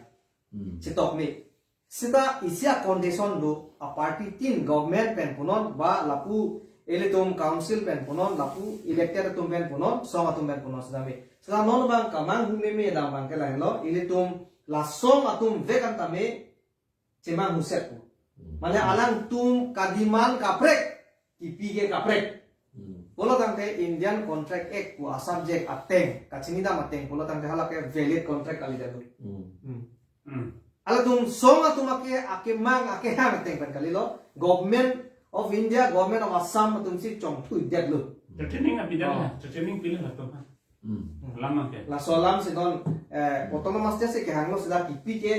Hmm. Chetok me. Seta isi a condition do a party tin government pen punon ba lapu ilitum council pen punon lapu elected atum pen punon song atum pen punon seta me. Seta non bang kamanghu meme dam bang ke lahenlo ilitum la song atum vek an tame chemanghu set pu. Hmm. Mane alangtum kadiman kaprek, kipi ke kaprek. Hmm. Pulo tangte Indian Contract Act pu a subject ateng, kachini dam ateng, pulo tangte halake valid contract kali dadu. Hmm. Hmm. Hmm. Alangtum song atum ake, akemang, akehang ateng pen kalilo, Government of India, Government of Assam atum si chongthui detlo. Training api dah Oh. ya, training pilih lah tuh. Hmm. Lama ke. Laso alam si non, eh, autonomous state si kehanglo seta kipi ke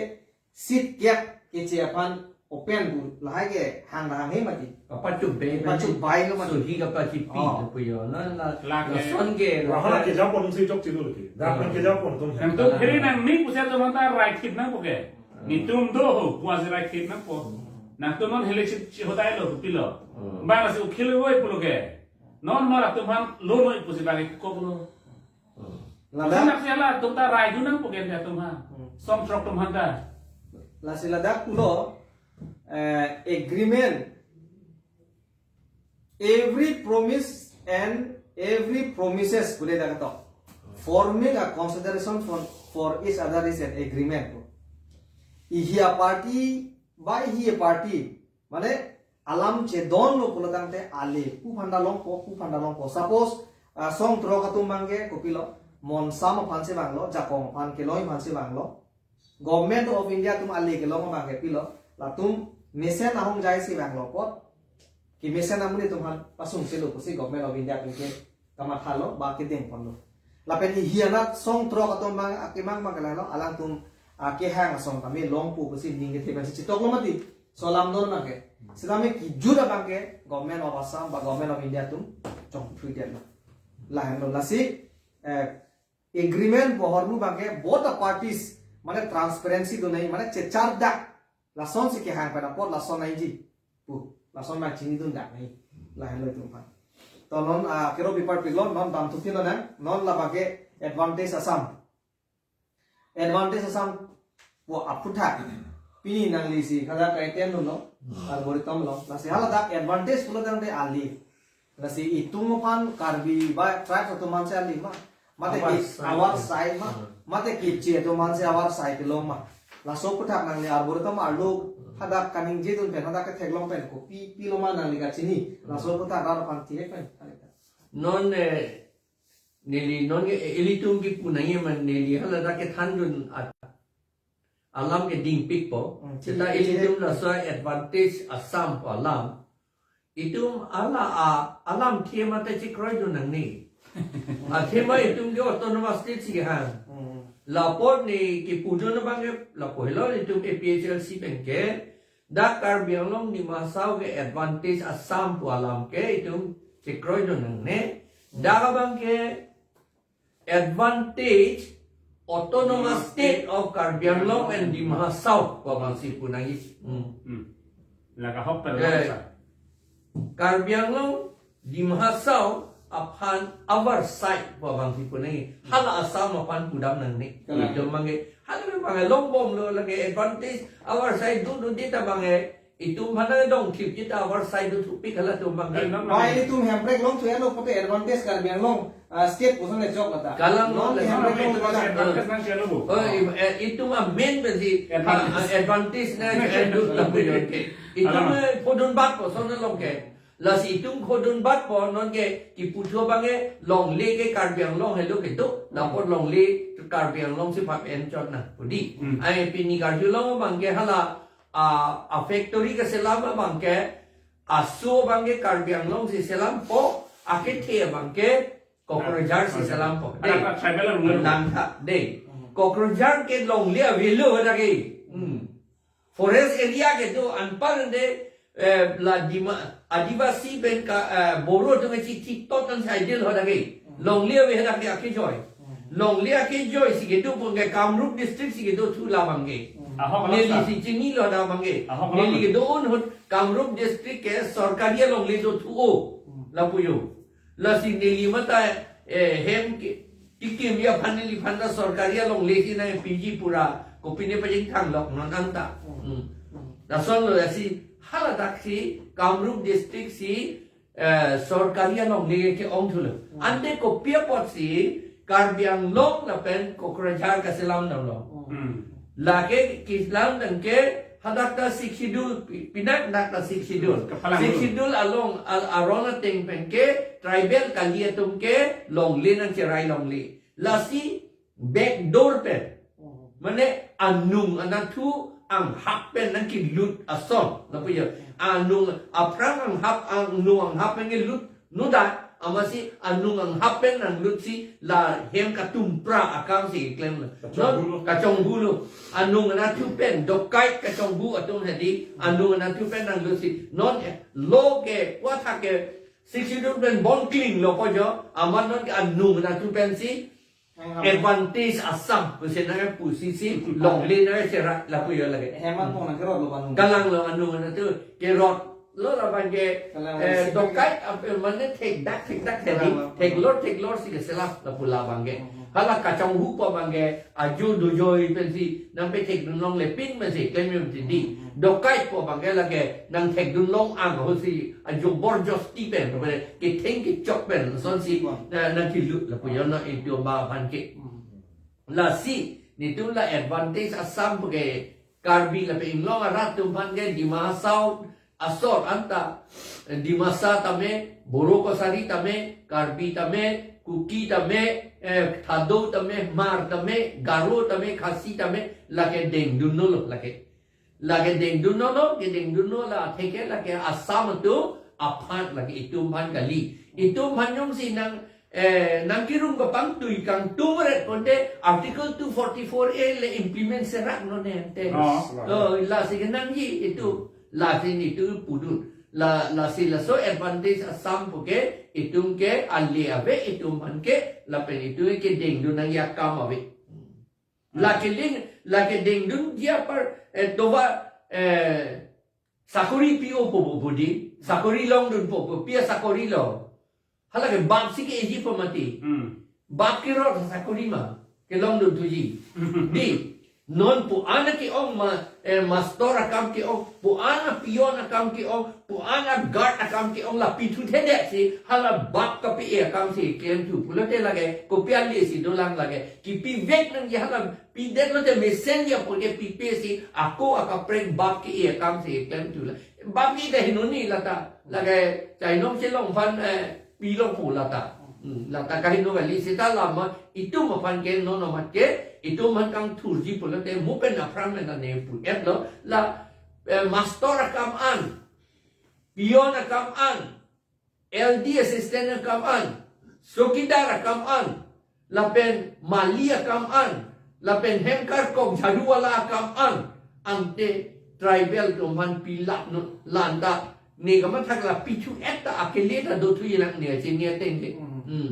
seat gap keche aphan open pu lahai ke hang hang he mati. Kapachup bai Pachup bai lo mati. Sohi kapachipi Oh. lo pu yo. Na na Lake. lason ke. Wahala ke japon si chokche do lagi. Dak Hmm. ke japon tum. Nangtum phiri nangning pusi atum anta rai khit nangpo ke. Hmm. Netum do ho, puasi rai khit nangpo. Hmm. Nangtum non hele chit chi hodai lo, pilo. Hmm. Bang si ukhil woi pulo ke. Non mara atum aphan lo noi pusi bang kok lo. Hmm. Ladak Ladak siala atum ta rai dun nangpo ke atum aphan. Hmm. Song throk atum aphan ta. Lasi ladak pulo, eh, agreement. Every promise and every promises pu le dak to. Forming a consideration for, for each other is an agreement. Ihi a party, ba ihi a party. Mane alam chedon lo pulo tangte ale pu aphan ta longpo, pu aphan ta longpo. Suppose, ah, song throk atum bang ke kopilo, Monsam aphan si bang lo, Jakong aphan Kelong aphan si bang lo. Government of India atum ale kelong bang ke pilo, latum mesen ahong jai si bang lo apot, kemesen amonit atum aphan pasung selo pusi Government of India atum ke kamatha lo, ba kedeng pon lo. Lapen ihi anat song throk atum bang akemang bang ke lahenlo, alangtum, ah, kehang asong kami longpo pusi ning kethe pensi chetok lo mati. So lamdon bang ke. Sitame kijut abang ke Government of Assam ba Government of India atum chongthui det lo. Lahenlo lasi, eh, agreement pu ahormu bang ke both the parties mane transparency do nai mane chechardak lason si kehang pen apot lason naiji pu lason ma chinidun dak nai lahenlo itum aphan. To non, ah, kero bipar pik lo non bang thupi lo nang non labang ke Advantage Assam. Advantage Assam pu aphuthak pini nangli si kada kai ten lo, algorithm lo. Lasi haladak advantage pulo tangte ali. Lasi itum aphan Karbi ba tribes atum aphan si ali ma. Mate Our ki side. Our side ma. Hmm. Mate kiche atum aphan si our side lo ma. Laso aphuthak nangli algorithm arlo hadak kaningje dun pen hadak ketheklong pen kopi pilo ma nangli kachini. Laso aphuthak rat aphan thek pen. Non, eh, neli non ke, eh, ilitum kipu nangji ma neli haladak kethandun at alam ke dingpikpo. Hmm, Seta chini, chini. Ilitum laso Advantage Assam pu alam. Itum hala a alam thema ta chekroidun nangne. Athema itum ke autonomous state si kehang. Hmm. Lapot ne kepudun abang ke lapu helo itum A P H L C pen ke. Dak Karbi Anglong Dima Hasao ke advantage Assam pu alam ke itum chekroidun nangne. Dak abang ke advantage Autonomous State of Karbi Anglong and Dima Hasao pu abang si pu nangji. Hmm. Hmm. Lake ahok pen Eh, lang sa. Karbi Anglong, Dima Hasao aphan our side pu abang si pu nangji. Hala Assam aphan pudam nangne. Kalang. Itum abang ke, hala abang ke longbomlo lake advantage our side do do di ta abang ke. Itum aphan dongthip kita our side do thupik halatum abang ke. Eh, no, no. Bai ilitum Hemprek longthu-etlo pulote advantage Karbi Anglong, ah, state puson le chok kata. Kalang non lo, Hemprek longthu-et. Advantage nang siya lo bu. Oh, i-, eh, itum amen pensi, Advantage. Ah, advantage na Nang siya lo. Lapu yo ke. Itum, Alam. Eh, pudun bat puson along ke. Lasi itum pudun bat pu non ke kiputhu abang ke longle ke Karbi Anglong helo kedo. Lapot longle Karbi Anglong si pap en chot na. Pudi. Hmm. Ai pini karjulong abang ke hala a, a factory keselam abang ke, aso abang ke Karbi Anglong si selampo, akethe abang ke Kokrajhar si Kokrajhar. Selampo. Ada Dei. Apa, tribal ang ulo? Langtha, dei. Hmm. Kokrajhar ke longle avelo hadak ke. Hmm. Forest area kedo anpar de, eh, la Dima, Adivasi pen ka, eh, Boro atum ke chithi tot an si ideal hadak ke. Hmm. Longle ave hadak ke akejoi. Hmm. Longle akejoi si kedo abang ke Kamrup district si kedo thu labang ke. Hmm. Ahok Neli lang sa. Si chinilo hadak abang ke. Ahok lang. Neli kedo-an ahut Kamrup district ke sorkari alongle dothu-o. Hmm. Lapu yo. Lasi neli mata, eh, hem ke, kekim aphan neliphan ta sorkari alongle si nangpiji pura. Kopine pajingthang lok non anta. Hmm. Hmm. Hmm. Lason lo lasi haladak si Kamrup district si eh, sorkari alongle ke-ong thulo. Hmm. Ante kopi apotsi Karbi Anglong lapen Kokrajhar kaselam damlo. Hmm. Lake keselam dam ke hadak ta Sixth Schedule pi-, pinak dak ta Sixth Schedule. Kapalang Sixth dulu. Schedule along al-, aron ateng pen ke tribal kali atum ke longle nangcherai longle. Lasi backdoor pen. Hmm. Mane anung anatthu anghap pen nangkelut ason. Lapu yo. Anung aphrang anghap, anung anghap pen kelut. Noda, amatsi anung anghap pen nanglut si la hem katumpra akam si klemlo. Kachonghu lo. Non, kachonghu lo. Anung anatthu pen, dokai kachonghu atum hedi, anung anatthu pen nanglut si. Non, eh, lo ke, puthak ke, Sixth Schedule pen bom klinglo ko jo, amat non ke anung anatthu pen si, Hang hang. Advantage Assam, pusi nangpu si si, longle nangcherai, lapu yo lake. Heman pong nangkerot lo anung. Kalang lo anung anatthu, kerot lo labang ke, Kalang eh, si dokai, ap-, mane thekdak, thekdak, thedi, Kalang lo. Theklor, theklor si keselam, lapu labang ke. Hmm. Hala kachonghu pu abang ke, ajo dojoi pensi, nangpethekdun longle pin masi, klem yo tidi. Hmm. Dokai pu abang ke lake, nangthekdun long-ang ahut si, ajo borjosti pen, ketheng kechok pen, lasonsi, Wah. Na, nangkelut lapu yo non itum aphan ke. Hmm. Lasi, netum la advantage Assam pu ke Karbi lapen inglong arat atum aphan ke Dima Hasao asor anta, Dimasa tame, Boro Kachari tame, Karbi tame, Kuki tame, eh, Thado tame, Hmar tame, Garo tame, Khasi tame, lake dengdunlo lake. Lake dengdunlo, kedengdunlo la atheke lake Assam atum aphan lake itum aphan kali. Itum aphan jongsi nang, eh, nangkerum kapangtui kangtum ret ponte Article two forty-four A le implement serak non ante. Oh. Oh, lasi kenangji itum. Lasi netum pudun. La, lasi laso advantage Assam pu ke itum ke ale ave itum aphan ke lapen itum ke dengdun nangji akam ave. Lake ling, lake dengdunji apar, eh, dova, eh, sakori pi-o po po po di, sakori longdun po po, pi asakori lo. Halake bap si ke-eji po mati. Hmm. Bap kerot sakori ma, kelongdun thuji. Di, non pu-an ke-ong ma, eh, mastor akam ke-ong, pu-an peon akam ke-ong, pu-an guard akam ke-ong la pithuthedet si, hala bap kapi-e akam si klemthu. Pulote lake, kopi ale si dolang lake. Kipivek nangji hala pidet lote mesen ji apor ke pipe si, ako akaprek bap ke-e akam si klemthu la. Bap ke kaheno ni lata, lake, chainong chelong aphan, eh, pilong po lata. Hmm, lata kaheno kali seta lama, itum aphan ke non amat ke, itum aphan kangthurji pulote, mo pen aphrang pen ta ne pu-etlo, la, eh, mastor akam an. Peon akam an, L D assistant akam an, chowkidar akam an, lapen mali akam an, lapen hem karkok jharu wala akam an, ante tribal atum aphan pilap non, lanta ne kamathak la pithu et ta akele ta dothu ilang ne chini ateng ke. Hmm. Hmm.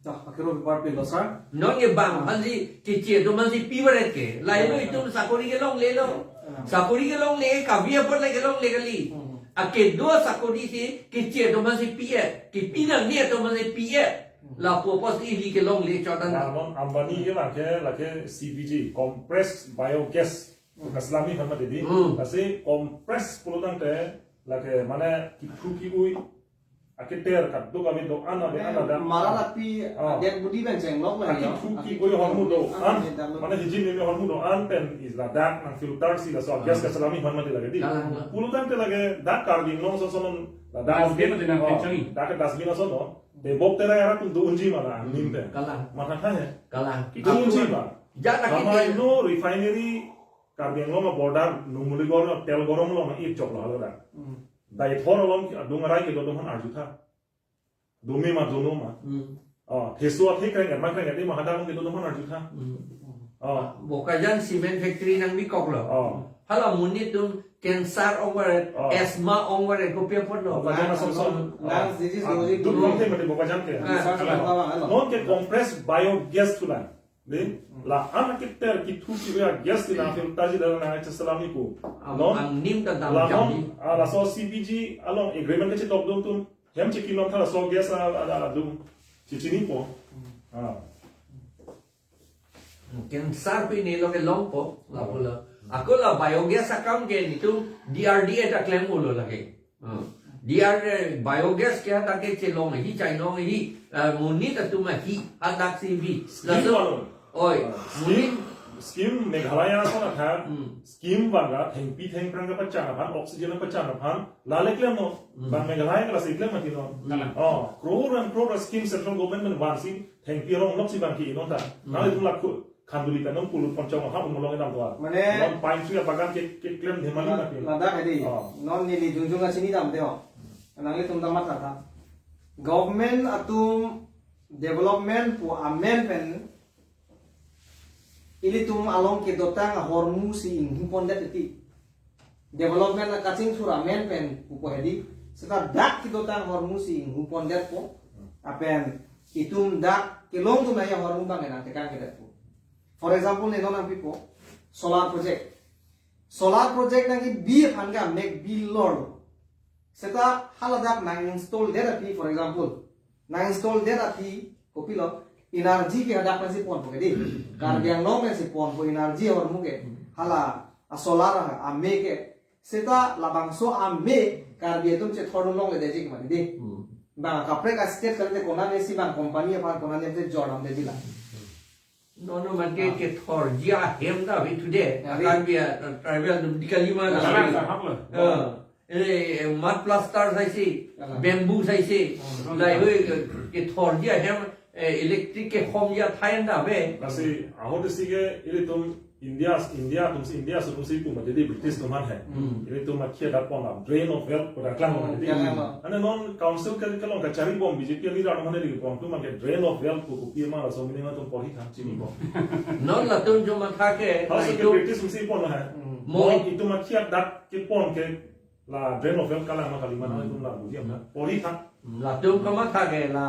Dah, akhirnya berpikir lo, sir. Non ke bang, Ah. aphansi, keche atum aphansi pibaret ke. Lahelo Ah. itum sakori kelonglelo. Ah. Sakori kelongle, kavi apot le kelongle kali. Hmm. Akedo sakori si, keche atum aphansi pi-et. Kepi nangne atum aphansi pi-et. Hmm. Lapu apotsi ili kelongle chotan. Nah, non Ambani ke bang ke, lake C B G, compressed biogas. Hmm. Kaselami aphan mati di. Hmm. Lasi compressed pulotangte, lake mane kithu ki-ui. Aketer kadokave do-an ave, an ada. Mara lapi Ah. adet budi pen chenglok la yo. Akithu ki-ui ahormu do-an. Ah, mane hijim ni ahormu do-an pen isi ladak nang filter si laso gas Ah. kaselami aphan mati lake di. Kalang, kalang. Pulotangte lake dak Karbi Anglong ason ason ladak Dustbin mati nang Oh, penchangi. Dak ke dustbin ason no. Debok Terai arat atum do-unji ma la angnim pen. Kalang. Matha tha he. Kalang. Do-unji ma. Jana Kamaino refinery Karbi Anglong a-border Numaligarh tel gorong along ip chok lo halo dak. Hmm. Deithor along adung arai kedo atum aphan arjutha. Dome ma dono ma. Hmm. Oh, theso athe kreng ma kreng ma hadak along kedo atum aphan arjutha. Hmm. Oh. Bokajan cement factory nangbikok lo. Oh. Hala monit atum cancer ongvaret, Oh. asthma ongvaret, kopi apot lo. Bokajan ason ason. Lungs disease Oh. lo ji Duk dulu. Longte mati Bokajan ke. Ah. Cancer Hala. lo, hala. Non ke compressed biogas thulang. Di, Hmm. la-an aketer kithu ki-ui agas di nang filter si dak nang kaselami pu. Am-, Non, angnim ta dam la jam non, di. ah, laso C B G along agreement kachetokdun atum, hem chekim non tha laso gas a, a, a, adung. Chechinipo. Hmm. Ah. Cancer pi ne lo kelongpo, lapu lo. Ako la biogas akam ke netum D R D A ta klem-o lo lake. Hmm. D R, eh, biogas ke hadak ke chelong hi, chainong hi, eh, monit atum ahi, hadak si bi. Scheme Laso, along. Oi, Ah, monit. Scheme, scheme Meghalaya ason athak, Hmm. scheme bang ke, thengpi thengphrang kapachan aphan, oxygen kapachan aphan, la le klem non, Hmm. bang Meghalaya ke lasi klem mati non. Hmm. Oh, crore and crore scheme central government pen vansi, thengpi arong nok si bang ke-i non ta. Hmm. Nang itum lakhu, khanduli pen non pulut ponchong ha umolong edam doa. Mane Non pine tree abagan ke, keklem dhemali la-, mati. ladak hedi. Oh. Non neli jongjong kachini damde ho. Nanglitum ta matha tha. Government atum development pu amen pen ilitum along kedotang ahormu si inghu pondet titi. Development akachingsur amen pen pupo hedi. Seta dak kedotang ahormu si inghu pondetpo. Apen itum dak kelongdun ahormu bang nangtekang kedetpo. For example, ne non nangpipo, solar project. Solar project nangkebi aphan ke amek bi lor. Seta haladak nang install det aphi, for example, nang install det aphi, kopilo, energy ke hadak pensi ponpo ke di. Karbi Anglong pensi ponpo energy ahormu ke. Hala, a solar a, ame ke. Seta labangso ame Karbi atum chethor longle detji ke mati di. Hmm. Bang kaprek a state kalite konane si bang company aphan konane si jordam detji la. Nono man ke Ah. kethorji ahem ta ave today. Ave. Karbi a, a tribal atum di kali ma la. Kalang, kalang, kalang. Ah. Eh, mud plaster saisi, Kalang. bamboo saisi. Hmm. Lahei hui ke, kethorji ahem, eh, electric kehomji athai an ta ave. Lasi, ahut isi ke, ilitum India, India atum si, India atum si pu mati di British atum aphan he. Hmm. Ilitum akhia dak pon la, drain of wealth pu dak lang Hmm, mati di. kalang lo. Ane non council ke, kelong kachari bom B J P leader atum aphan di pon atum ke drain of wealth pu kopi ma laso meaning atum porhi tha chini bom. Non latum jo matha ke, Hau la se ke itum British atum si pon la he. Hmm. Mo- Non itum akhia dak kepon ke la drain of wealth kalang ma kali ma non Hmm. itum la buji amna. Porhi tha. Latum kamatha ke la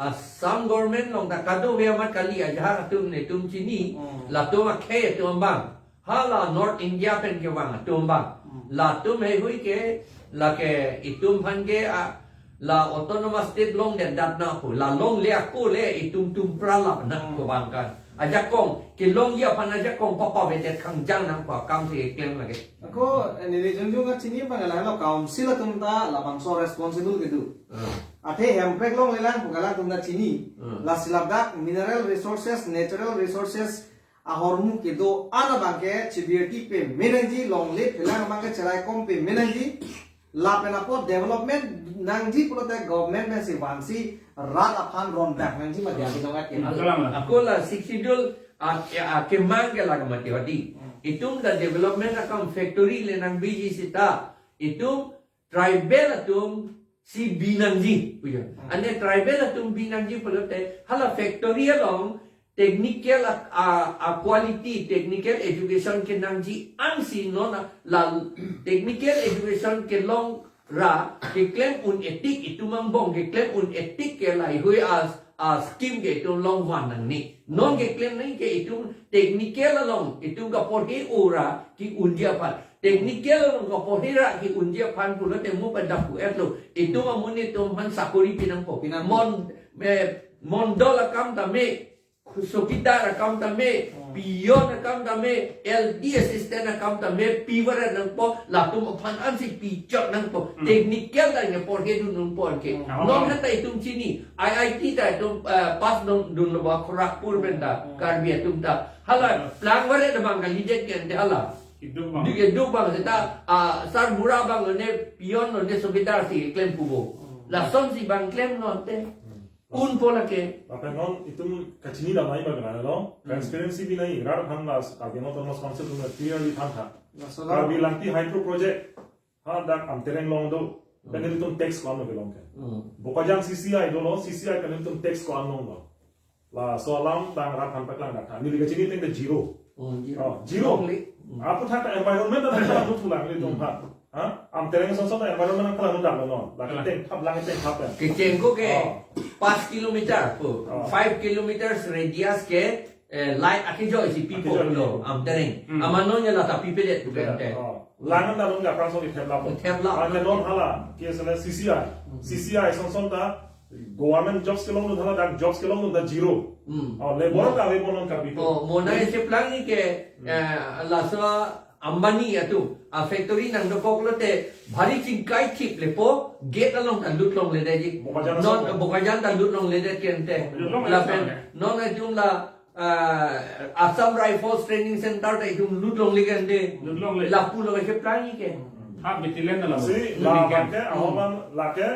Assam government along ta kadokave amat kali ajahak atum netum chini, Hmm. latum akhei atum abang. Hala North India pen kevang atum abang. Hmm. Latum heihui ke, lake itum aphan ke, a, la autonomous state longdet dat nangpo, la longle ako le itum atum pralap nangpo Hmm. bang kan. Ajakong, kelongji aphan ajakong papavedet kangjang nangpo akam si keklem lake. Ako, eh, neli jongjong kachini abang lahelo council atum ta labangso responsible kedo. Hmm. Athe Hemprek longlelang pu kalangtum ta chini. Hmm. Lasi ladak mineral resources, natural resources ahormu kedo-an abang ke chibirti pame nangji, longle phelang abang ke cheraikom pame nangji. Lapen apot development nangji pulote government pensi vansi rat aphan rondak nangji mati adi nongat ke. Hmm, kalang la. Ako la Sixth Schedule a, a, kemang ke la mati hadi. Hmm. Itum ta development akam factory le nangbiji seta itum tribal atum si bi nangji pujo. Ane tribal atum bi nangji pulote hala factory along technical a, a, a quality, technical education kenangji ansi non a la technical education kelong ra keklem un-etik, itum angbong keklem un-etik ke laheihui a, a scheme ke itum longvan nangne. Non keklem nangji ke itum technical along itum kaporhe ra ke-unji aphan. Technical along kaporhe ra ke-unji aphan pulote mo pada pu-etlo. Itum amonit atum aphan sakori pi nangpo. Pi nangpo. Mon, eh, mondol akam tame, chowkidar akam tame, Hmm. peon akam tame, L D assistant akam tame, pivaret nangpo, latum aphan ansi pichot nangpo. Hmm. Technical ta nge porhe dun nangpo anke. Hmm. Non hata itum chini, I I T ta itum, eh, pass dun, dunlo ba Kharagpur pen ta, Hmm. Karbi atum ta. Hala, Hmm. plang varet abang kalidet ke ante hala. Keduk abang. Di keduk abang seta, ah, sarbura abang ne peon ne chowkidar si klem pupo. Hmm. Lasonsi abang klem non te. Hmm. Unpo lake. Lapen non itum kachinidam nangji abang ke lalo. Hmm. Transparency bi nangji, rat aphan la Karbi Anglong Autonomous Council atum clearly thantha. Laso Karbi Langti Hydro Project ha dak Amtereng along do. Hmm. Pen itum tax ko-an lo kelong ke. Hmm. Bokajan C C I dolo, C C I pen itum tax ko-an longlo. Laso alam abang rat aphan paklang dak. Neli kachini ateng ke zero. Hmm, zero. Oh, zero. Longle. Hmm. Aphuthak environment ta thang tu pulang itum Hmm. aphan. Ha? Amtereng asonson ta environment nangpalangdun daklo non. Lake Ah. tengthap lang tengthap ya. Kecheng ko ke Oh. five kilometer po. Oh. Five kilometers radius ke, eh, light akejoi si pipo Akejoi lo, pipo. Amtereng. Hmm. Amat non ya lata pipedet Pipedet. bukan te. Oh. Lang ta non ke aphrangsi thepla po. Thepla. Ante non hala, ke sele C C I. Hmm. C C I asonson ta government jobs kelongdun hala, dak jobs kelongdun ta zero. Hmm. Oh, labor Hmm. ta ave po non Karbi atum. Oh, mo nai cheplang ni ke, Hmm. eh, laso Ambani atum, a factory nangdokok lote, bhari chingkai thip lepo, gate along ta lut longledetji. Bokajan Non asonson. Bokajan ta lut longledet ke ante. Lut long Lapen, asonson. non atum la, ah, Assam Rifles Training Center ta itum lut longle ke ante. Lut longle. Lapu lo ke cheplang ni ke. Ha, bitilen na la. Si, Lut la ni ke. abang ke, Hmm. ahok abang lake,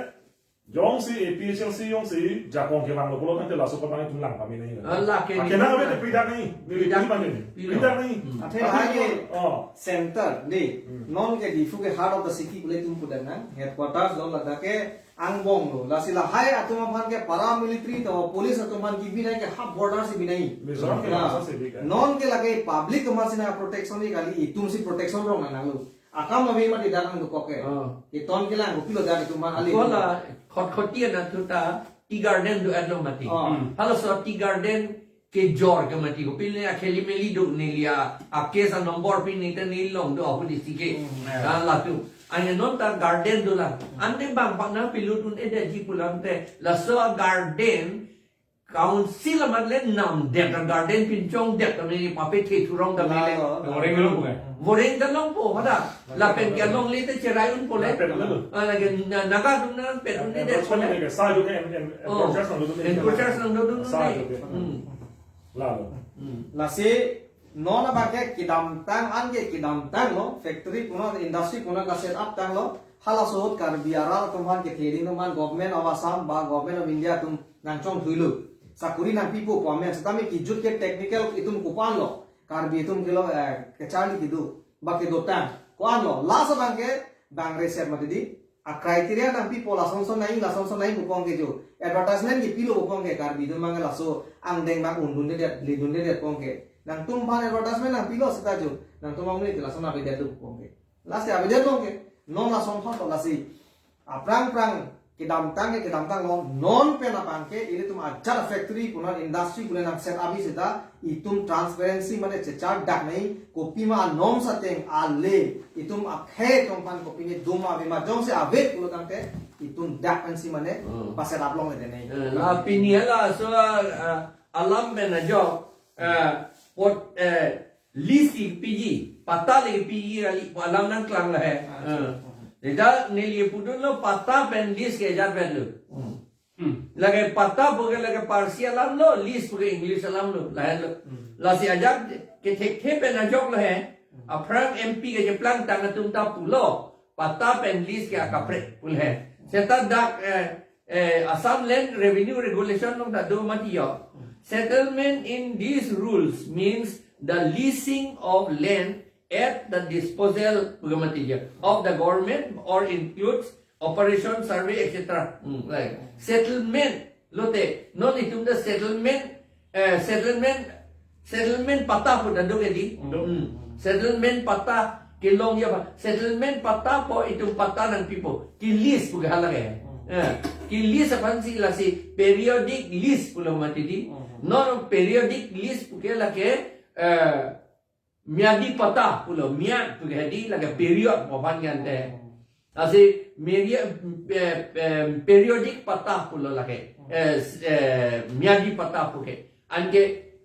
jongsi A P H L C jongsi jakong kevanglo pulo tangte laso abang itum lang pame nangji. Ah, lake Akenang ni. ave te pri dak nangji. Neli Pri dak. pri pame nangji. Pri dak. Pri dak nangji. Hmm. Athe Api lahai ke Oh. center de. Hmm. Non ke Diphu ke heart of the city pule itum pudet nang. Headquarters lo, ladak ke angbong lo. Lasi lahai atum aphan ke paramilitary to police atum aphan kebi nangji ke half border si bi nangji. Mizoram ke Nah, masa si bi kan. non ke lake public atum aphan si nang protection ni kali, itum si protection rong nanglo. Akam ave mati dak nangdokok ke. Oh. Keton kelang kopilo dak itum aphan ale. Kola khotkhoti anatthu ta tea garden do-etlo mati. Oh. Hmm. Halaso tea garden kejor ke mati, kopilo ne akheli meli do neli a, a case a number pi ne ta neli longdo ahut isi ke. Hmm. Ya. Dan latum. Ane non ta garden dolang. Hmm. Ante bang pak nangpilutdun-edetji pulang te. Laso a garden council amat le namdet, a garden pinchongdet ta neli papethe thurong ta neli. Lalo. Voreng long ke. Voreng ta longpo, hada. Lapen ke longle te cherai unpo le. Lapen lo. Ah, lake na-, naga atum nangpet un-edet Enforcement pole. ke, sa jo ke en-, en-, Oh. enforcers nangdodun. Enforcers nangdodun Sa ne. jo ke. Hmm. Lalo. Hmm. Lasi non abang ke kedamtang an ke kedamtang lo, factory puna, industry puna ka-set up tanglo, halaso ahut Karbi arat atum aphan kethe ding atum aphan Government of Assam ba Government of India atum nangchongthuilo. Sakori nangpipo pu amen, setame kejut ke technical itum kopan lo, Karbi atum kelo, eh, kacharli kedo, ba kedotang. Ko-an lo, last abang ke, bang reset mati di, a criteria nangpipo lasonson nangji, lasonson nangji pu pon ke jo. Advertisement kepilo pu pon ke, Karbi atum abang ke laso angdeng abang undundedet, lidundedet pu pon ke. Nangtum aphan advertisement nangpilo seta jo. Nangtum amonit lason avedetlo pu pon ke. Lasi avedet lo ke. Non lason thot lasi. Aphrang phrang kedamtang ke kedamtang lo. Non pen abang ke ilitum ajat factory puna industry puna nang-set up-ji seta itum transparency mane chechar dak nangji, kopima anom sateng ale, itum akhei atum aphan kopine doma ave ma, jongsi ave pulo tangte itum dak pensi mane Hmm. pa-set up longledet nangji. Eh, la pini laso, ah, alam pen ajok, eh, pot, eh, lease kepiji, patta le kepiji kali pu alam nangklang lahai. Ah, Eh. Seta neli pudunlo patta pen lease ke ajat pen lo. Hmm. Hmm. Lake patta pu ke lake Parsi alam lo, lease pu ke English alam lo, lahai lo. Hmm. Lasi ajat kethekthe pen ajok lahai. Hmm. Aphrang M P kecheplangtang atum ta pulo, patta pen lease ke akaprek pu lahai. Seta dak, eh, eh, Assam Land Revenue Regulation along ta do mati jo. Hmm. Settlement in these rules means the leasing of land at the disposal pu ke mati je, of the government or includes operation, survey, et cetera. Hmm, like settlement lote, non itum ta settlement, eh, settlement, settlement patta pu ta do ke di. Do. Hmm. Settlement patta kelong ya ba. Settlement patta pu itum patta nangpipo. Ki lease pu ke hala ke. Hmm. Eh, ki lease aphansi lasi periodic lease pulo mati di. Hmm. Non periodic lease pu ke lake, eh, myadi patta pulo, myad pu ke di lake period pu aphan ke ante. Lasi meri-, eh, eh, periodic patta pulo lake. Eh, s-, eh, myadi patta pu ke. Anke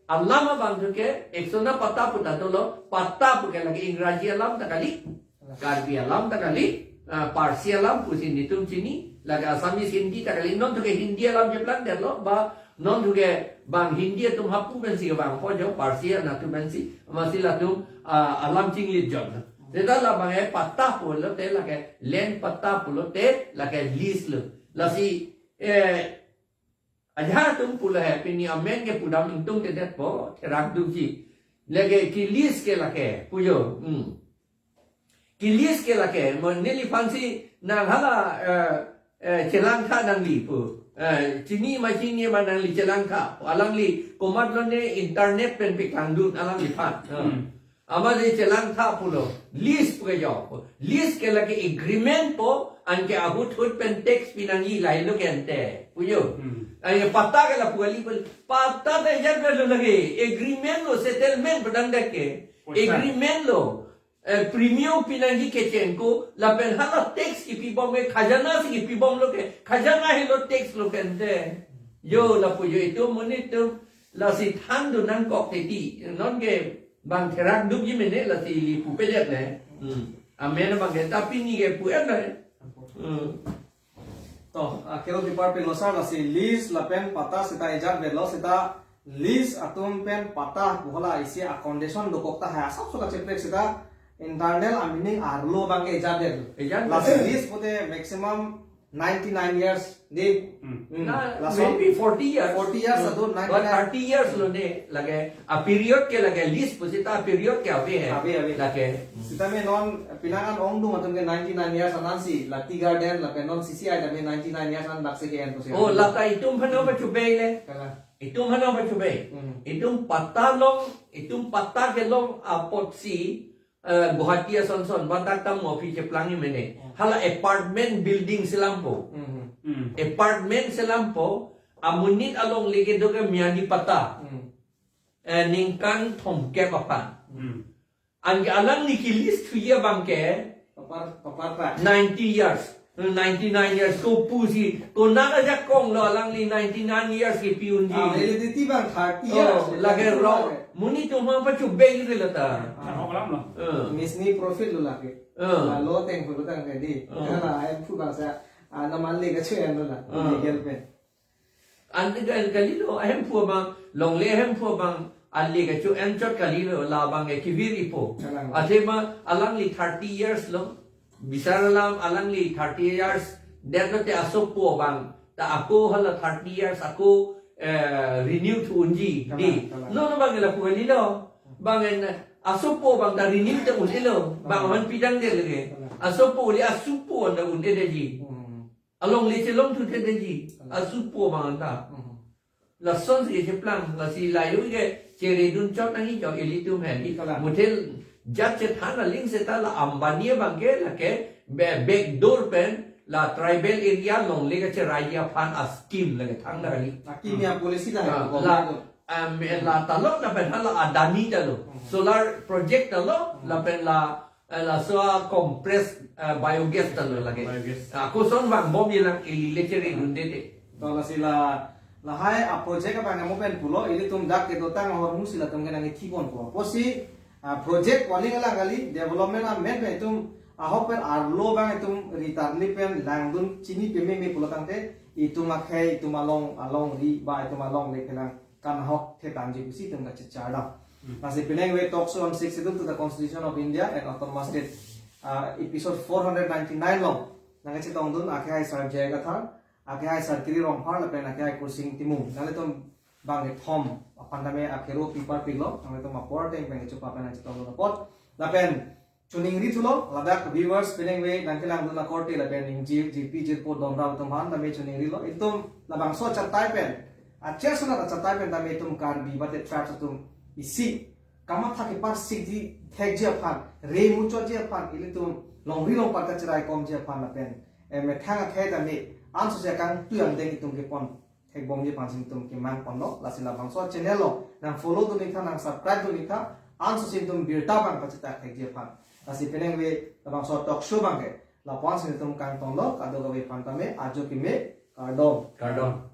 alam abang thu ke ek sona patta pu ta dolo, patta pu ke lake Ingraji alam ta kali, Karbi alam ta kali, ah, Parsi alam pusi netum chini, lake Assamese Hindi ta kali, non thu ke Hindi alam cheplang detlo, ba non thu ke bang Hindi atum hapu pensi ke bang po jo, Parsi anatthu pensi, amatsi latum, ah, alam chinglit jot. Seta labang e patta pulote lake land patta pulote lake lease lo. Lasi, eh, ajahak atum pulo he, pini amen ke pudam ingtungtedetpo, therak dukji. Lake ki lease ke lake, pu jo. Hmm. Ki lease ke lake, mo neliphansi nang hala, eh, eh, chelangtha nangli pu. Eh, chini ma chini ma nangli chelangtha. Alangli komatlo ne internet pen peklangdun alangliphan. Eh. Hmm. Amatsi chelangtha pulo. Lease pu ke jo. Lease ke lake agreement po, anke ahut hut pen tax pinangji lahelo ke ante. Pu jo. Hmm. Anke patta ke lapu kali pu. Patta ta ejat lo lake. Agreement lo, settlement padang dak ke. Poisa. Agreement lo. Eh, premium pinangji kechengko, lapen hala tax kipibom ke, khajana si kipibomlo ke, khajana helo tax lo ke ante. Jo, lapu jo itum monit atum, lasi thandun nangkok teti, non ke bang therak dukji mene, lasi ili pupedet ne. Hmm. Amen abang ke, tapi ni ke pu-et ne. Hmm. To, ah, kero tipar pilo sar, lasi lease lapen patta seta ejat velo, seta lease atum pen patta pu hala isi a condition dokok tahai asap so kacheprek seta internal a meaning arlo abang ke ejat det. Ejat det. Lasi lease pute maximum ninety-nine years di. Hmm. Hmm. Na, lasi maybe forty years. Forty years. Hmm. Atu ninety-nine. But thirty years lo ne, lake a period ke lake lease pu seta period ke ave hai. Ave, ave. Lake. Sitame non pinangan ongdung atum ke ninety-nine years anansi, la tea garden, lapen non C C I tame ninety-nine years an dak si ke-en pusi. Oh, lata itum aphan pachobei le. Kalang. Itum aphan pachobei. Hmm. Itum patta long, itum patta kelong apotsi, eh, Guwahati asonson, ba dak ta mo aphi cheplangji mene. Hmm. Hala apartment building selampo. Hmm. Hmm. Apartment selampo, amonit alongle kedo ke myadi patta. Hmm. Eh, ningkan thomkep aphan. Hmm. Anke alangli ki lease thuji abang ke Papar, papar ta. Ninety years, ninety-nine years, kopusi, konat ajakong lo alangli ninety-nine years kipi unji. Ah, validity abang thirty years. Oh, lake rok. Monit atum aphan pachobei ke lata. Ah. Ahok alam lo. Eh. Misni profit lo lake. Eh. La lo teng pulu tang ready. Eh. Hala, em phu bangsa, ah, naman le kacho-en lo la. Eh. Legal pen. Ante ka-, kalilo, ahemphu abang, longle ahemphu abang, ale kacho-en chot kalilo, labang ke kevir-ipo. Kalang. Athema alangli thirty years lo, bisar alam alangli thirty years, det lote asopo abang, ta ako hala thirty years, ako, eh, renew thu unji, kalang, di. Kalang. Non abang ke lapu kalilo, bang en, asopo abang ta renew ta un-elo, bang, kalang, aman pidang det lake. Kalang. Asopo le asupo anta un-edetji. Hmm. Alongle chelong thutedetji, hmm, asupo abang anta. Hmm. Lasonsi keplang, lasi layo ke cheredun chot nangji jo ilitum hedi. Kalang. Muthel jat chethan aling seta la Ambani abang ke lake be-, backdoor pen la tribal area longle kacheraiji aphan a scheme lake thangta kali. Akimi a policy ta hai, ah, government la, to. Em, la talok lapen hala Adani ta lo. Hmm. Solar project ta lo, hmm, lapen la Eh, laso a compressed, eh, biogas ta lo lake. Biogas. Ah, koson vangbom ilang ili le cheredundede. To lasi la, lahai a project abang mo pen pulo, ilitum dak kedotang ahormu si latum ke nangkethipon po. Apotsi, ah, project waling alang kali, development amen pen itum ahok pen arlo abang itum ritarli pen langdun chini pememe pulo tangte, itum akhei, itum along, alongri, ba itum alongle kelang kan ahok thetanji pusi itum kachechar dam. Hmm. Lasi penang we talk show on Sixth Schedule to the Constitution of India and Autonomous State, ah, episode four hundred ninety-nine along nangkachetongdun akhai Sar J I Kathar, akhai Sar Kiri Rongphar lapen akhai Kursing Timung. Nanglitum bang kethom aphan tame akero pipar piklo, nanglitum apor teng pen kechopa pen nangchetongdun apot. Lapen choningri thulo, ladak viewers penang ve nangkelangdun akorte lapen ningje jirpi jirpo donra atum aphan tame choningrilo. Itum labangso achatai pen, acherson achatai pen tame itum Karbi bate tribes atum isi kamatha keparsik ji thekji aphan, re muchotji aphan, ilitum longri longpat kachiraikomji aphan lapen eh, methang akhei tame ansose kangtui angdeng itum kepon thekbomji aphan si itum kemang ponlo. Lasi labangso channel lo nang follow dun-ik tha, nang subscribe dun-ik tha, ansose itum birta abang pachitak thekji aphan. Lasi penang ve labangso talk show abangke lapu-an si itum kangtonlo, kadokave aphan tame ajo keme, kardom. Kardom.